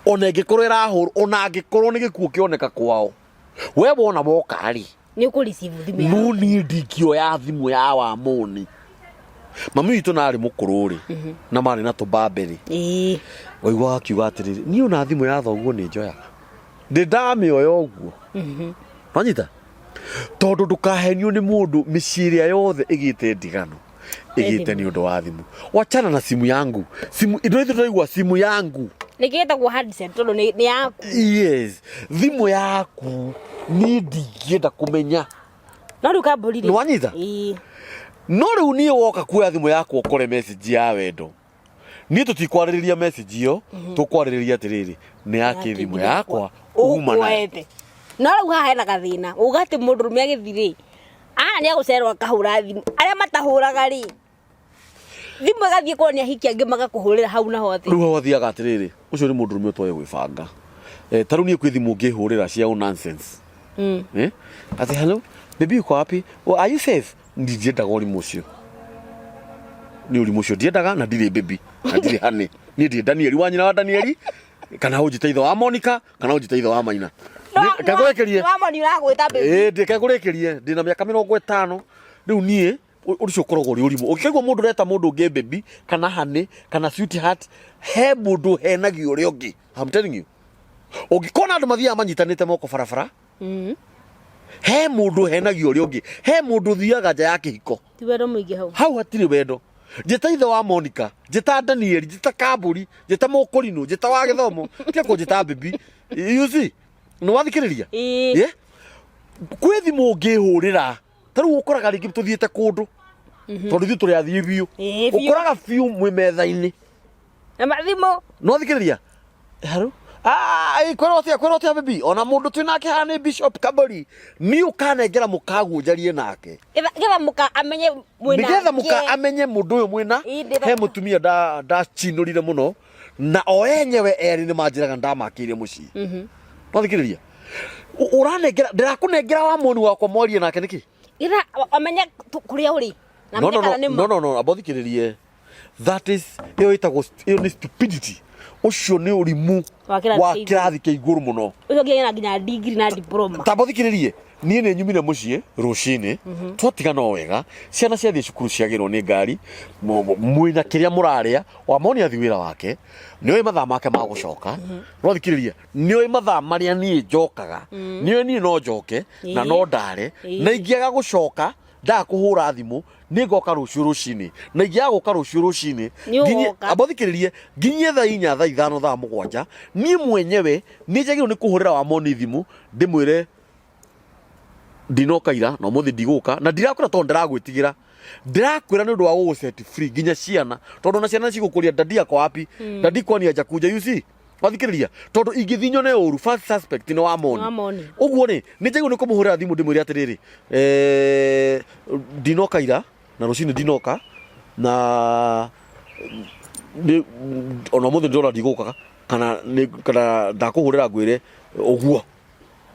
Ona ĩngĩkorwo ĩrahũrwo, ona angĩkorwo nĩ gĩkuũ kĩoneka kwao. We wona woka rĩ, Nĩ ũkũ receive thimũ yaku. No niĩ ndingĩoya thimũ ya Wamoni. Mami witũ na arĩ mũkũrũ rĩ, na marĩ na tũmbambe rĩ. Waiguaga akiuga atĩrĩrĩ, niĩ ona thimũ ya thoguo nĩ njoyaga. Ndĩ ndamĩoya ũguo. Wanyita? Tondũ ndũkahenio nĩ mũndũ, mĩciĩ ĩrĩa yothe ĩgĩte ndigano ĩgĩte nĩ ũndũ wa thimũ. Wachana na simu yangu. Simu, ithuĩ tũraigua simu yangu. Nĩkĩo ĩtagwo handset tondũ nĩ yaku. Yes, thimũ yaku niĩ ndingĩenda kũmenya. No rĩu kambũri rĩ. Nĩwanyita? Ĩĩ. No rĩu niĩ woka kuoya thimũ yakwa ũkore message ya wendo. Niĩ tũtikwarĩrĩria message ĩyo, tũkwarĩrĩria atĩrĩrĩ, nĩ yakĩ thimũ yakwa uma nayo. Ũkuoete. No rĩu haha hena gathĩna. Uga atĩ mũndũrũme agĩthiĩ rĩ, ahana nĩ agũcererwo akahũra thimũ. Arĩa matahũraga rĩ, thimũ ĩgathiĩ korwo nĩ ahiki angĩ magakũhũrĩra hau naho atĩ. Rĩu hau hathiaga atĩrĩrĩ, ũcio nĩ mũndũrũme ũtoĩ gwĩbanga. Ta rĩu niĩ kwĩ thimũ ngĩhũrĩra cia ũ nonsense. Atĩ hello, baby uko wapi? Oh, are you safe? Ndingĩendaga ũrimũ ũcio. Nĩ ũrimũ ũcio ndiendaga na ndirĩ baby na ndirĩ honey. Niĩ ndirĩ Danieli wa nyina wa Danieli kana ũnjĩte ithe wa Monica kana ũnjĩte ithe wa Maina. Reke ngũrĩkĩrie. Wa Moni ũragwĩta baby. Ĩĩ ndĩke ngũrĩkĩrie ndĩna mĩaka 50 rĩu niĩ ũcio ũkoragwo ũrĩ ũrimũ. Ũngĩkaigua mũndũ ũreta mũndũ ũngĩ baby kana honey kana sweetheart, he mũndũ ũhenagia ũrĩa ũngĩ. I'm telling you. Ũngĩkona andũ mathiaga manyitanĩte moko barabara, he mũndũ ũhenagia ũrĩa ũngĩ, he mũndũ ũthiaga nja ya kĩhiko. Ti wendo mũingĩ hau. Hau hatirĩ wendo. Njĩta ithe wa Monica, njĩta Danieli, njĩta Kambũri, njĩta Mũkũrinũ, njĩta wa gĩthomo, tiga kũnjĩta baby. You see? Nĩ wathikĩrĩria? Ĩĩ. Yeah? Kwĩ thimũ ũngĩhũrĩra, ta rĩu ũkoraga rĩngĩ tũthiĩte kũndũ, tondũ ithuĩ tũrĩ athiĩ biũ. Ĩĩ, biũ. Ũkoraga biũ mwĩ metha-inĩ. Na mathimũ. Nĩ wathikĩrĩria? Hello? Ah, ĩ, kwĩrwo atĩa, kwĩrwo atĩa baby? Ona mũndũ twĩ nake haha nĩ Bishop Kabori. Niĩ ũkanengera mũkaguo njarie nake. Getha mũka amenye mwĩna Nĩgetha mũka kĩ. amenye mũndũ ũyũ mwĩna. Ĩ, ndĩra- He mũtumia ndacinũrire mũno na o enyewe erĩ nĩ manjĩraga ndamakĩire mũciĩ. Wathikĩrĩria? Ũranengera, ndĩrakũnengera wa moni wakwa mwarie nake nĩkĩ? Getha amenye kũrĩa ũrĩ. Na No, amenye no, no, kana nĩ ma. no, no, no, amba ũthikĩrĩrie. That is, ĩyo ĩtagwo, ĩyo nĩ stupidity. Ũcio nĩ ũrimũ Wa kĩrathi wa kĩa igũrũ. kĩrathi kĩa igũrũ mũno. Ũcio ũngĩ ena nginya degree na diploma. Tamba ũthikĩrĩrie, niĩ nĩ nyumire mũciĩ rũcinĩ, twatigana o wega, ciana ciathiĩ cukuru ciagĩrwo nĩ ngari, mwĩna kĩrĩa mũrarĩa, Wamoni athiĩ wĩra wake, nĩoĩ mathaa make ma gũcoka, ũrathikĩrĩria, nĩoĩ mathaa marĩa niĩ njokaga, nĩoĩ niĩ no njoke na no ndare, na ingĩaga gũcoka, ndaga kũhũra thimũ, nĩ ngoka rũciũ rũcinĩ, na ingĩaga gũka rũciũ rũcinĩ, Nĩ nginye, ũgoka. amba ũthikĩrĩrie, nginyie thaa inya, thaa ithano, thaa mũgwanja, niĩ mwenyewe nĩ njagĩrĩirwo nĩ kũhũrĩra Wamoni thimũ, ndĩmwĩre ndinoka ira na ũmũthĩ ndigũka, na ndirakwĩra tondũ ndĩragwĩtigĩra, ndĩrakwĩra nĩ ũndũ wa gũgũ set free nginya ciana, tondũ ona ciana cigũkũria daddy ako wapi, daddy kwani hajakuja, you see? Wathikĩrĩria, tondũ ingĩthiĩ nyone ũru, first suspect nĩ Wamoni. Nĩ Wamoni. Ũguo rĩ, nĩ njagĩrĩirwo nĩ kũmũhũrĩra thimũ ndĩmwĩre atĩrĩrĩ, ndinoka ira, na rũcinĩ ndinoka, na nĩ, ona ũmũthĩ ndĩrona ndigũka, kana nĩ, kana ndakũhũrĩra ngwĩre ũguo.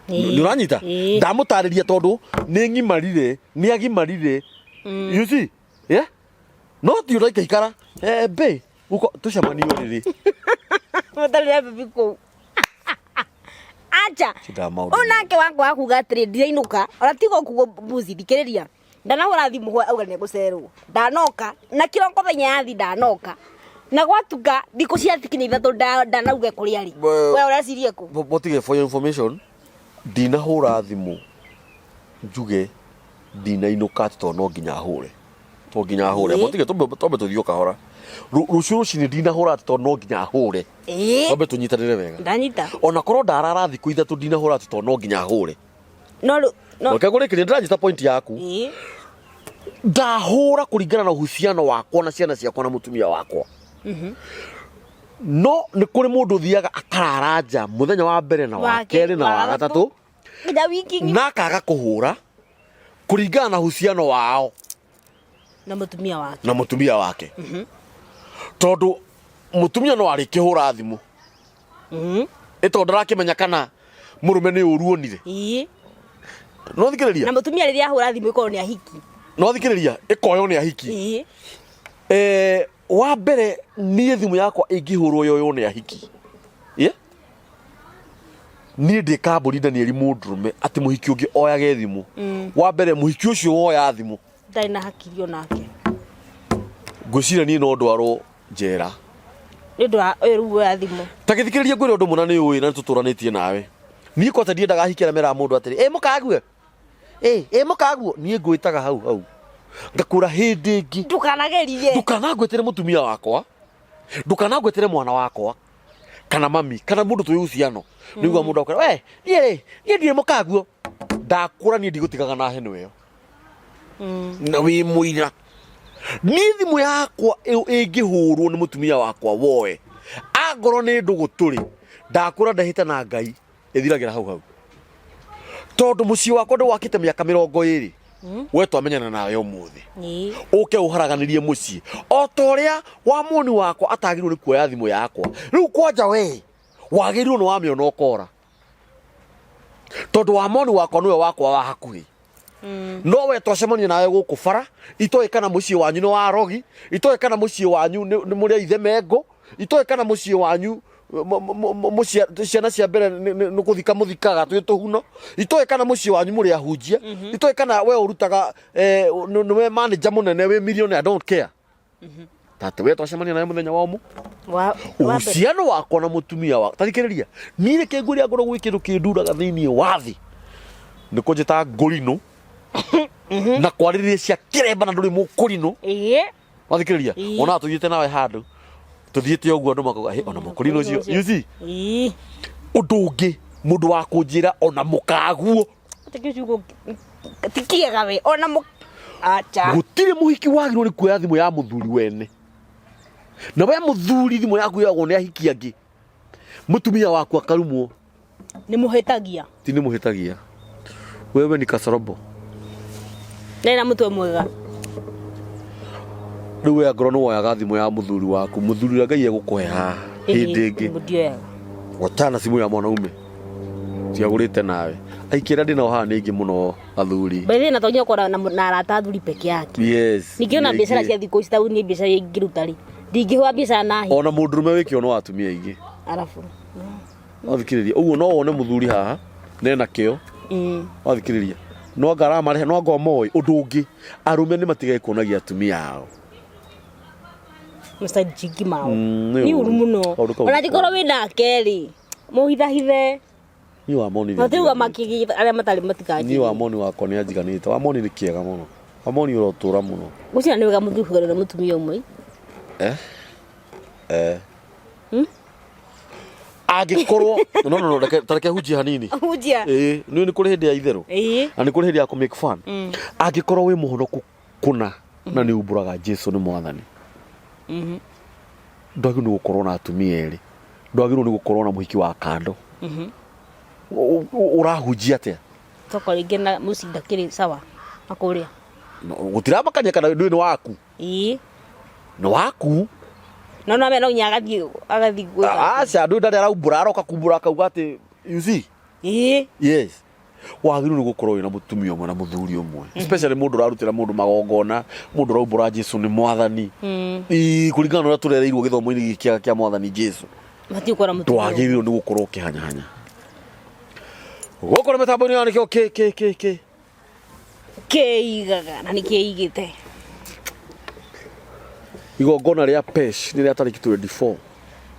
Nĩ ũranyita? Ĩĩ. Ndamũtarĩria tondũ nĩ ng'imarire, nĩ agimarire. You see? Yeah? No ti ũraikaikara. Eh, babe, guko tũcemanie ũrĩrĩ. Mũtarĩ na bibi kũu. Acha. Tindaga maũndũ. Ũyũ nake wakwa akuga atĩrĩ ndirainũka ona tiga kugo mbuzi thikĩrĩria ndanahũra thimũ hwa auga nĩegũcererwo ndanoka na kĩroko thaa inya yathi ndanoka na gwatuka thikũ cia kinya ithatũ ndanauge kũrĩa arĩ we ũreciria kũ Botige for your information ndinahũra thimũ njuge ndinainũka atĩ tondũ no nginya hũre to nginya hũre Ĩĩ. botige twambe tũthiĩ o kahora rũciũ rũcinĩ ndinahũra atĩ tondũ no nginya hũre ĩĩ twambe tũnyitanĩre wega ndanyita ona korwo ndarara thikũ ithatũ ndinahũra atĩ tondũ no nginya hũre no rĩu no reke ngũrĩkĩrie ndĩranyita point yaku ĩĩ ndahũra kũringana na uhusiano wakwa na ciana ciakwa na mũtumia wakwa no nĩ kũrĩ mũndũ ũthiaga akarara nja mũthenya wa mbere na wa Wa kerĩ na wa wa gatatũ nginya wiki ng'ima na akaga kũhũra kũringana na uhusiano wao na mũtumia wake na mũtumia wake tondũ mũtumia no arĩkĩhũra thimũ ĩ tondũ ndarakĩmenya kana mũrũme nĩ ũru onire ĩĩ no thikĩrĩria na mũtumia rĩrĩa ahũra thimũ ĩkorwo nĩ ahiki no thikĩrĩria ĩkoywo nĩ ahiki ĩĩ Eh, wa mbere niĩ thimũ yakwa ĩngĩhũrwo yoywo nĩ ahiki yeah? niĩ ndĩ kambũri Danieli mũndũrũme atĩ mũhiki ũngĩ oyage thimũ wa mbere mũhiki ũcio woya thimũ ndarĩ na hakiri onake ngwĩciria niĩ no ndwarwo njera nĩ ũndũ wa ũyũ rĩu woya thimũ ta gĩthikĩrĩria ngwĩre ũndũ mũna nĩ ũĩ na nĩtũtũranĩtie nawe niĩ kwata ndiendaga ahiki arĩa meraga mũndũ atĩrĩ ĩ mũkague ĩ ĩ mũkaguo niĩ ngwĩtaga hau hau ngakũra hĩndĩ ĩngĩ ndũkanagerie ndukanangwĩtĩre mũtumia wakwa ndukanangwĩtĩre mwana wakwa kana mami kana mũndũ twĩ uhusiano nĩguo mũndũ akwĩra we niĩ rĩ niĩ ndirĩ mũkaguo ndakũra niĩ ndigũtigaga na heno ĩyo na wĩ mũira niĩ thimũ yakwa ĩyo ĩngĩhũrwo nĩ mũtumia wakwa woe angorwo nĩ ndũgũ tũrĩ ndakũra ndahĩta na ngai ĩthiragĩra hau hau tondũ mũciĩ wakwa ndĩwakĩte mĩaka 20 we twamenyana nawe ũmũthĩ Ĩĩ. ũke ũharaganĩrie mũciĩ o ta ũrĩa wa moni wakwa atagĩrĩirwo nĩ kuoya thimũ yakwa rĩu kwanja we wagĩrĩirwo nĩ wamĩona ũkora tondũ wa moni wakwa nĩwe wakwa wa hakuhĩ no we twacemania nawe gũkũ bara itoĩ kana mũciĩ wanyu nĩ wa rogi itoĩ kana mũciĩ wanyu nĩ mũrĩ a ithe mengo itoĩ kana mũciĩ wanyu ciana cia mbere nĩ kũthika mũthikaga twĩ tũhuno itoĩ kana mũciĩ wanyu mũrĩ ahunjia itoĩ kana we ũrutaga nĩwe manager mũnene wĩ millionaire, I don't care tata we twacemania nawe mũthenya wa ũmũ Wa wa mbere. uhusiano wakwa na mũtumia wa tathikĩrĩria niĩ reke ngwĩre ngorwo gwĩ kĩndũ kĩnduraga thĩinĩ wa thĩ nĩ kũnjĩta ngũrinũ na kwarĩrĩria cia kĩremba na ndũrĩ mũkũrinũ Ĩĩ. wathikĩrĩria Ĩĩ. wonaga tũthiĩte nawe handũ tũthiĩte ũguo andũ makauga "Hĩ, ona mũkũrinũ ũcio you see Ĩĩ. ũndũ ũngĩ mũndũ wa kũnjĩra ona mũkaguo Atĩ kĩu kiugo ti kĩega we ona mũ acha. Gũtirĩ mũhiki wagĩrĩirwo nĩ kuoya thimũ ya mũthuri wene na we mũthuri thimũ yaku yoyagwo nĩ ahiki angĩ mũtumia waku akarumwo. Nĩ mũhĩtagia. Ti nĩ mũhĩtagia wewe ni kasorobo. Ndarĩ na mũtwe mwega. Rĩu we angorwo nĩ woyaga thimũ ya mũthuri waku mũthuri ũrĩa Ngai egũkũhe haha hĩndĩ ĩngĩ Ndioyaga. Wachana simu ya mwanaume tiagũrĩte nawe aiki arĩa ndĩ nao haha nĩ aingĩ mũno athuri. By na tonya kora na arata athuri peke yake. Yes. Ningĩ ona nĩ biacara aingĩ. cia thikũ ici ta niĩ biacara ingĩruta rĩ ndingĩhũra biacara na hi. Ona mũndũrũme wĩ kĩo no atumia aingĩ. Arabu. Wathikĩrĩria ũguo no wone mũthuri haha nena kĩo. Wathikĩrĩria no anga aramarehe no anga moĩ ũndũ ũngĩ arũme nĩ matigage kuonagia atumia ao. Mr. Jingi mao. Nĩ Nĩ ũru ũru. mũno. Kaũndũ kau Ona nĩ angĩkorwo wĩ nake rĩ mũhithahithe. Niĩ wa moni nĩ Matiuga anjiganĩte. makĩgĩ arĩa matarĩ Niĩ matikanjĩrie. wa moni wakwa nĩ anjiganĩte. Wa moni nĩ kĩega mũno. Wa moni ũrotũra mũno. Gũcina nĩ wega mũthuri kũgana na mũtumia ũmwe. Eh? Eh. Angĩkorwo no no no reke ta reke hunjie hanini. Hunjia. Ĩĩ, nĩ nĩ kũrĩ hĩndĩ ya itherũ. Ĩĩ. Na nĩ kũrĩ hĩndĩ ya kũ make fun. Angĩkorwo wĩ mũhonoku kũna na nĩ umbũraga Jesu nĩ mwathani. Ndwagĩrĩirwo nĩ gũkorwo na atumia erĩ. Ndwagĩrĩirwo nĩ gũkorwo na mũhiki wa kando. Ũrahunjia atĩa? Toko rĩngĩ na mũciĩ ndakĩrĩ sawa na kũrĩa. No, Gũtiramakania kana ndũĩ nĩ waku. Ĩĩ. Nĩ waku. No no no nginya agathiĩ agathiĩ gwĩka. Aca ndũĩ ndarĩ araumbũra aroka kumbũra akauga atĩ you see. Ĩĩ. Yes, wagĩrĩirwo nĩ gũkorwo wĩna mũtumia ũmwe na mũthuri ũmwe, especially mũndũ ũrarutĩra mũndũ magongona, mũndũ ũraumbũra Jesu nĩ mwathani. Ii, kũringana na ũrĩa tũrereirwo gĩthomo-inĩ gĩkĩ kĩa mwathani Jesu. Matiĩ gũkorwo na mũtumia. Ndwagĩrĩirwo nĩ gũkorwo ũkĩhanyahanya gũkũ nĩ mĩtambo-inĩ ya nĩkĩo kĩ kĩ kĩ kĩ Kĩigaga na nĩ kĩigĩte. Igongona rĩa Pesh nĩ rĩa tarĩki 24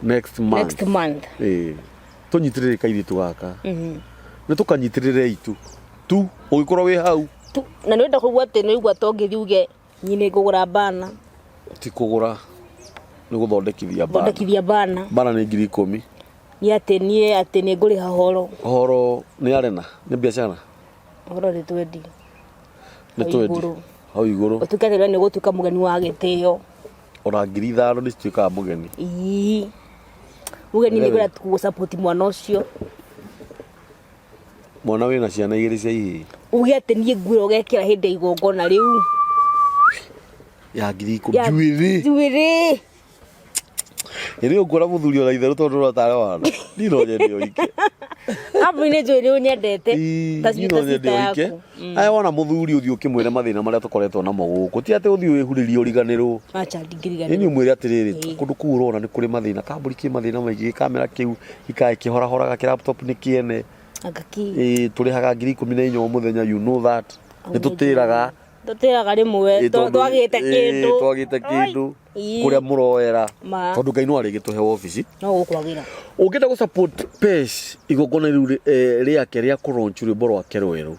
next month. Next month. Ĩĩ, tũnyitĩrĩre kairĩtu gaka, nĩ tũkanyitĩrĩre itu tu ũgĩkorwo wĩ hau. Tu, na nĩ wenda kũigua atĩ nĩ ũigua to ngĩthiĩ uge niĩ nĩ ngũgũra bana. Ti kũgũra, nĩ gũthondekithia bana. Thondekithia bana. Bana nĩ 10,000. Niĩ atĩ niĩ atĩ nĩ ngũrĩha horo. Horo nĩ arena nĩ biacara. Horo nĩ twendi. Nĩ Hau twendi. igũrũ. Hau igũrũ. Ũtuĩke atĩ we nĩ ũgũtuĩka mũgeni wa gĩtĩo. Ona 5,000 nĩ cituĩkaga mũgeni. Ii. Mũgeni nĩ kwenda gũ support mwana ũcio. Mwana wĩna ciana igĩrĩ cia ihĩĩ. Uge atĩ niĩ nguo ũgekĩra hĩndĩ ya igongona rĩu. Ya 10,000. Njuĩrĩ. Njuĩrĩ. Ĩ nĩ ũkuona mũthuri ona itherũ tondũ ũratarĩ wana. Niĩ no nyende ũike. Hapo nĩ njũĩ nĩ ũnyendete. Ta Niĩ no nyende sister ũike. yaku. Aya wona mũthuri ũthiĩ ũkĩmwĩre mathĩna marĩa tũkoretwo namo gũkũ. Ti atĩ ũthiĩ wĩhurĩrie ũriganĩrwo. Acha Ĩni ndingĩriganĩrwo. ũmwĩre atĩrĩrĩ, Ĩĩ. kũndũ kũu ũrona nĩ kũrĩ mathĩna, kambũri kĩ mathĩna maingĩ, kamera kĩu gĩkaĩ kĩhorahoraga, kĩ laptop nĩ kĩene. Anga kĩ. Ĩĩ, tũrĩhaga 14,000 o mũthenya, you know that. Nĩ tũtĩraga. Tũtĩraga rĩmwe Ĩĩ, tondũ- twagĩte ĩĩ, kĩndũ. twagĩte kĩndũ Ĩĩ. kũrĩa mũroera. Ma. Tondũ Ngai no arĩgĩtũhe wabici. No gũkwagĩra. Ũngĩenda gũ support Pesh igongona rĩu rĩake rĩa kũ launch rwĩmbo rwake rwerũ.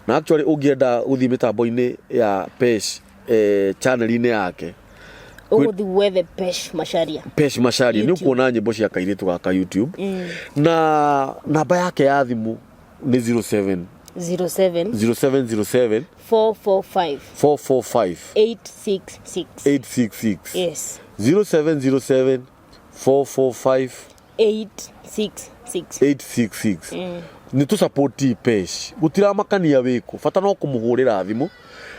Na actually ũngĩenda gũthiĩ mĩtambo-inĩ ya Pesh, channel-inĩ yake. Ũgũthiĩ wethe Pesh Macharia. Pesh Macharia nĩ ũkuona nyĩmbo cia kairĩtu gaka YouTube. Na namba yake ya thimũ nĩ 07 07 0707 445 445 866. 866. Yes. 0707 445 866. 866. Nĩ tũ support Pesh, gũtiramakania wĩkũ, bata no kũmũhũrĩra thimũ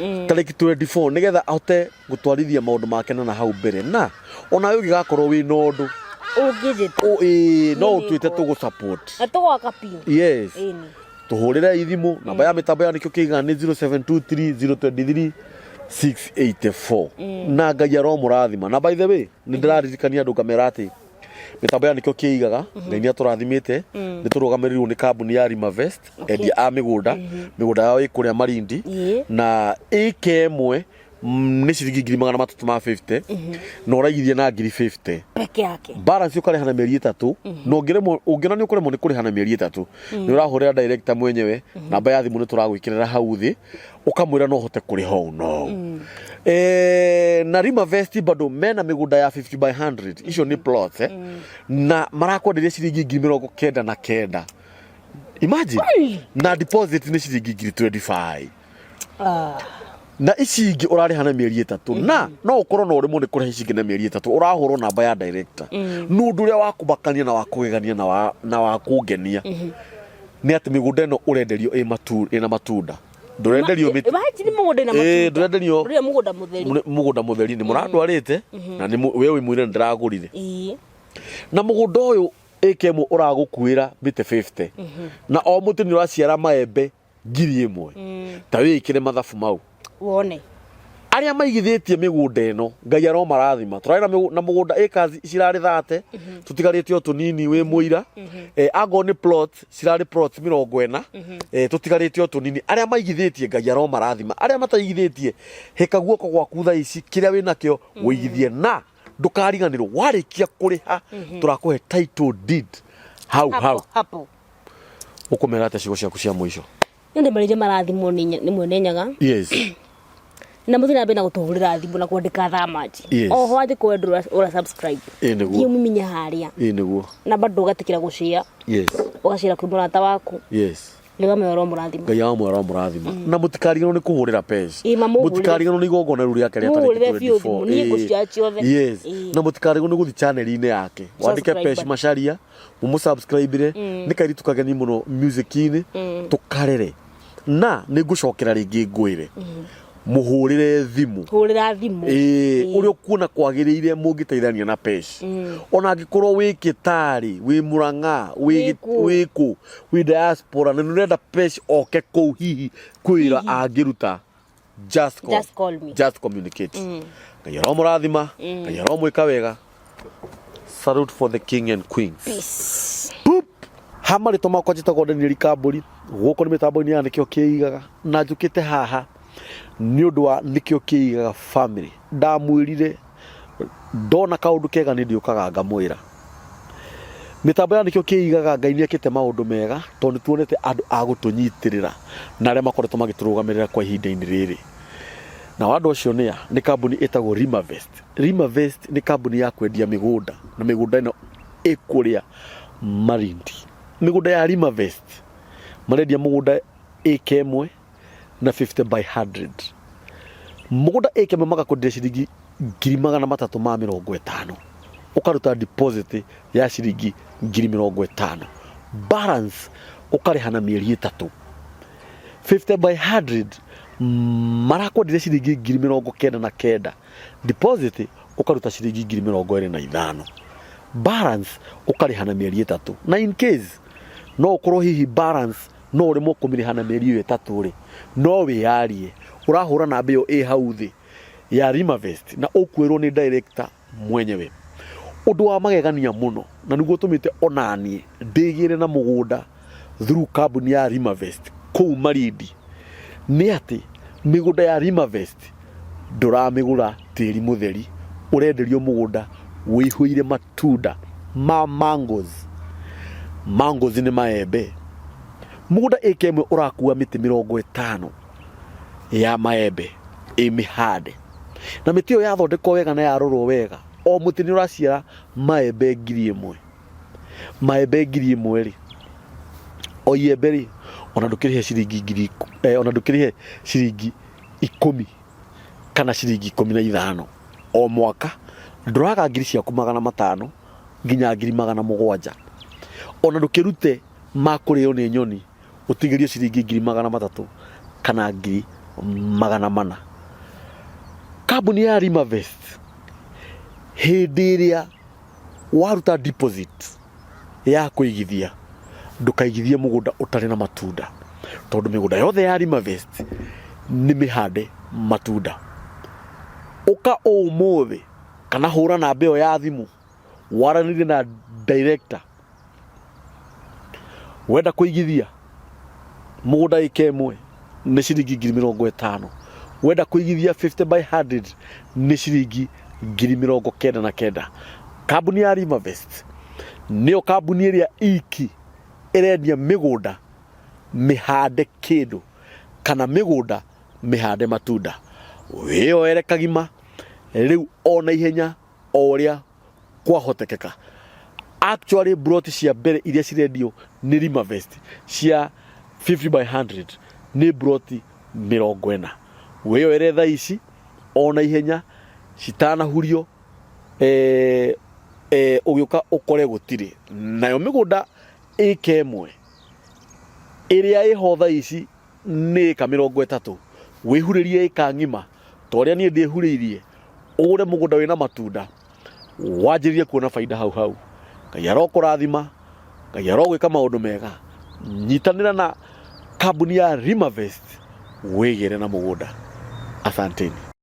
tarĩki 24 nĩgetha ahote gũtwarithia maũndũ make na hau mbere, na onawe ũngĩgakorwo wĩna ũndũ Ũngĩnjĩta. Ĩĩ, no Niĩ ũtwĩte nĩngũka. tũgũ support. Na tũgwaka biũ. Yes. Ĩni. Tũhũrĩre ithimũ namba ya mĩtambo ya nĩkĩo kĩiga nĩ 0723 023 684 na Ngai aromũrathima. Na by the way, nĩ ndĩraririkania andũ ngamera atĩ mĩtambo ya nĩkĩo kĩigaga, Ngai nĩ atũrathimĩte, nĩ tũrũgamĩrĩirwo nĩ kambuni ya Rimavest, endia a mĩgũnda. Mĩgũnda yao ĩ kũrĩa Malindi na ĩka ĩmwe nĩ ciringi 350,000 na ũraigithia na 50,000 peke yake. Balance ũkarĩha na mĩeri 3, na ũngĩremwo, ũngĩona nĩ ũkũremwo nĩ kũrĩha na mĩeri 3, nĩ ũrahũrĩra director mwenyewe. Namba ya thimũ nĩ tũragwĩkĩrĩra hau thĩ, ũkamwĩra no ũhote kũrĩha ũũ no ũũ. Na Rimavest bado mena mĩgũnda ya 50 by 100, icio nĩ plots, na marakwenderia ciringi 99,000, imagine, na deposit nĩ ciringi 25,000. Na ici ingĩ ũrarĩha na mĩeri 3, na no ũkorwo na ũrĩmwo nĩ kũrĩha ici ingĩ na mĩeri 3, ũrahũrwo namba ya director. Nĩ ũndũ ũrĩa wa kũmakania na wa kũgegania na wa kũngenia nĩ atĩ mĩgũnda ĩno ũrenderio ĩna matunda, ndũrenderio mĩtĩ. Imagine mũgũnda ĩna Ĩĩ, matunda. ndũrenderio. Ũrĩa mũgũnda mũtheri. Mũgũnda mũtheri nĩ mũrandwarĩte na nĩ we wĩ mwĩre nĩ ndĩragũrire. Na mũgũnda ũyũ ĩka ĩmwe ũragũkuĩra mĩtĩ 50, na o mũtĩ nĩ ũraciara maembe 1,000. Ta wĩĩkĩre mathabu mau wone. Arĩa maigithĩtie mĩgũnda ĩno, Ngai aromarathima. Tũrarĩ na mũgũnda acres cirarĩ 30, tũtigarĩte o tũnini, wĩ mũira. Angorwo nĩ plot, cirarĩ plot 40, tũtigarĩte o tũnini. Arĩa maigithĩtie, Ngai aromarathima. Arĩa mataigithĩtie, hĩka guoko gwaku thaa ici, kĩrĩa wĩnakĩo wĩigithie, na ndũkariganĩrwo warĩkia kũrĩha tũrakũhe title deed hau hau. Hapo hapo. Ũkũmera atĩa ciugo ciaku cia mũico? Nĩ ndĩmarĩire marathimwo nĩ Mwene Nyaga. Na mũthiĩ na mbere na gũtũhũrĩra thimũ na kwandĩka thaa maji. Oho angĩkorwo ndũra ũra subscribe, Ĩĩ nĩguo. Thiĩ ũmiminye harĩa. Ĩĩ nĩguo. Na bado ũgatikĩra gũshare. Ũgashare kwĩ mũrata waku. Nĩ wamwe ũromũrathima. Ngai wa mwera mũrathima, na mũtikariganĩrwo nĩ kũhũrĩra Pesh. Ĩĩ, mamũhũrĩre. Mũtikariganĩrwo nĩ igongona rĩu rĩake rĩa tarĩki Mũhũrĩre biũ 24. thimũ, niĩ ngũcioya ciothe. Yes. Ĩĩ. Na mũtikariganĩrwo nĩ gũthiĩ channel-inĩ yake, wandĩke Subscribe Pesh button. Macharia, mũmũsubscribe-ire. Nĩ kairitu kageni mũno music-inĩ, tũkarere, na nĩ ngũcokera rĩngĩ ngwĩre. Mũhũrĩre thimũ. Hũrĩra thimũ. Ĩĩ, ũrĩa ũkuona kwagĩrĩire mũngĩteithania na Pesh. Ona angĩkorwo wĩ Kĩtarĩ, wĩ Mũrang'a, Wĩ kũ. Wĩ kũ, wĩ diaspora na nĩũrenda Pesh oke kũu hihi kwĩ wĩra angĩruta, just call. Just call me. Just communicate. Ngai aromũrathima, Ngai aromwĩka wega. Salute for the king and queens. Peace. Boop. Ha marĩtwa makwa njĩtagwo Daniel Kambũri, gũkũ nĩ mĩtambo-inĩ ya Nĩkĩo Kĩigaga, na njũkĩte haha nĩ ũndũ wa Nĩkĩo Kĩigaga family. Ndamwĩrire ndona kaũndũ kega nĩ ndĩũkaga ngamwĩra. Mĩtambo ya Nĩkĩo Kĩigaga, Ngai nĩ ekĩte maũndũ mega tondũ nĩ tuonete andũ a gũtũnyitĩrĩra na arĩa makoretwo magĩtũrũgamĩrĩra kwa ihinda-inĩ rĩrĩ. Nao andũ acio nĩa? Nĩ kambuni ĩtagwo Rimavest. Rimavest nĩ kambuni ya kwendia mĩgũnda na mĩgũnda ĩno ĩkũrĩa Malindi. Mĩgũnda ya Rimavest marendia mũgũnda ĩka ĩmwe na 50 by 100. Mũgũnda ĩka ĩmwe magakwenderia ciringi 350,000, ũkaruta deposit ya ciringi 50,000, balance ũkarĩha na mĩeri 3. 50 by 100 marakwenderia ciringi 99,000, deposit ũkaruta ciringi 25,000, balance ũkarĩha na mĩeri 3. Na in case no ũkorwo hihi balance no ũremwo kũmĩrĩha na mĩeri ĩyo 3 rĩ, no wĩyarie ũrahũra namba ĩyo ĩ hau thĩ ya Rimavest na ũkwĩrwo nĩ director mwenyewe. Ũndũ wa magegania mũno na nĩguo ũtũmĩte onaniĩ ndĩgĩre na mũgũnda through kambuni ya Rimavest kũu Malindi nĩ atĩ mĩgũnda ya Rimavest ndũramĩgũra tĩri mũtheri, ũrenderio mũgũnda wĩihũire matunda ma mangoes. Mangoes nĩ maembe. Mũgũnda ĩka ĩmwe ũrakua mĩtĩ 50 ya maembe ĩmĩhande, na mĩtĩ ĩyo yathondekwo wega na yarorwo wega, o mũtĩ nĩ ũraciara maembe 1000. Maembe 1000 rĩ, o iembe rĩ, ona ndũkĩrĩhe ciringi ngiri, ona ndũkĩrĩhe ciringi 10 kana ciringi 15 o mwaka, ndũraga ngiri ciaku 500 nginya 700,000. Ona ndũkĩrute ma kũrĩo nĩ nyoni, ũtigĩrie ciringi 300,000 kana 400,000. Kambuni ya Rimavest hĩndĩ ĩrĩa waruta deposit ya kũigithia, ndũkaigithie mũgũnda ũtarĩ na matunda, tondũ mĩgũnda yothe ya Rimavest nĩ mĩhande matunda. Ũka ũmũthĩ kana hũra namba ĩyo ya thimũ waranĩrie na director. Wenda kũigithia mũgũnda ĩka ĩmwe nĩ ciringi 50,000, wenda kũigithia 50 by 100 nĩ ciringi 99,000. Kambuni ya Rimavest nĩyo kambuni ĩrĩa iki ĩrendia mĩgũnda mĩhande kĩndũ kana mĩgũnda mĩhande matunda. Wĩyoere kagima rĩu o na ihenya o ũrĩa kwahotekeka. Actually broti cia mbere iria cirendio nĩ Rimavest cia 50 by 100 nĩ broti 40. Wĩyoere thaa ici o na ihenya citanahurio, ũgĩũka ũkore gũtirĩ. Nayo mĩgũnda ĩka ĩmwe ĩrĩa ĩho thaa ici nĩ ĩka 30. Wĩhurĩrie ĩka ng'ima ta ũrĩa niĩ ndĩhurĩirie, ũgũre mũgũnda wĩna matunda, wanjĩrĩrie kuona baida hau hau. Ngai arokũrathima, Ngai arogwĩka maũndũ mega. Nyitanĩra na kambuni ya Rimavest wĩgĩre na mũgũnda. Asanteni.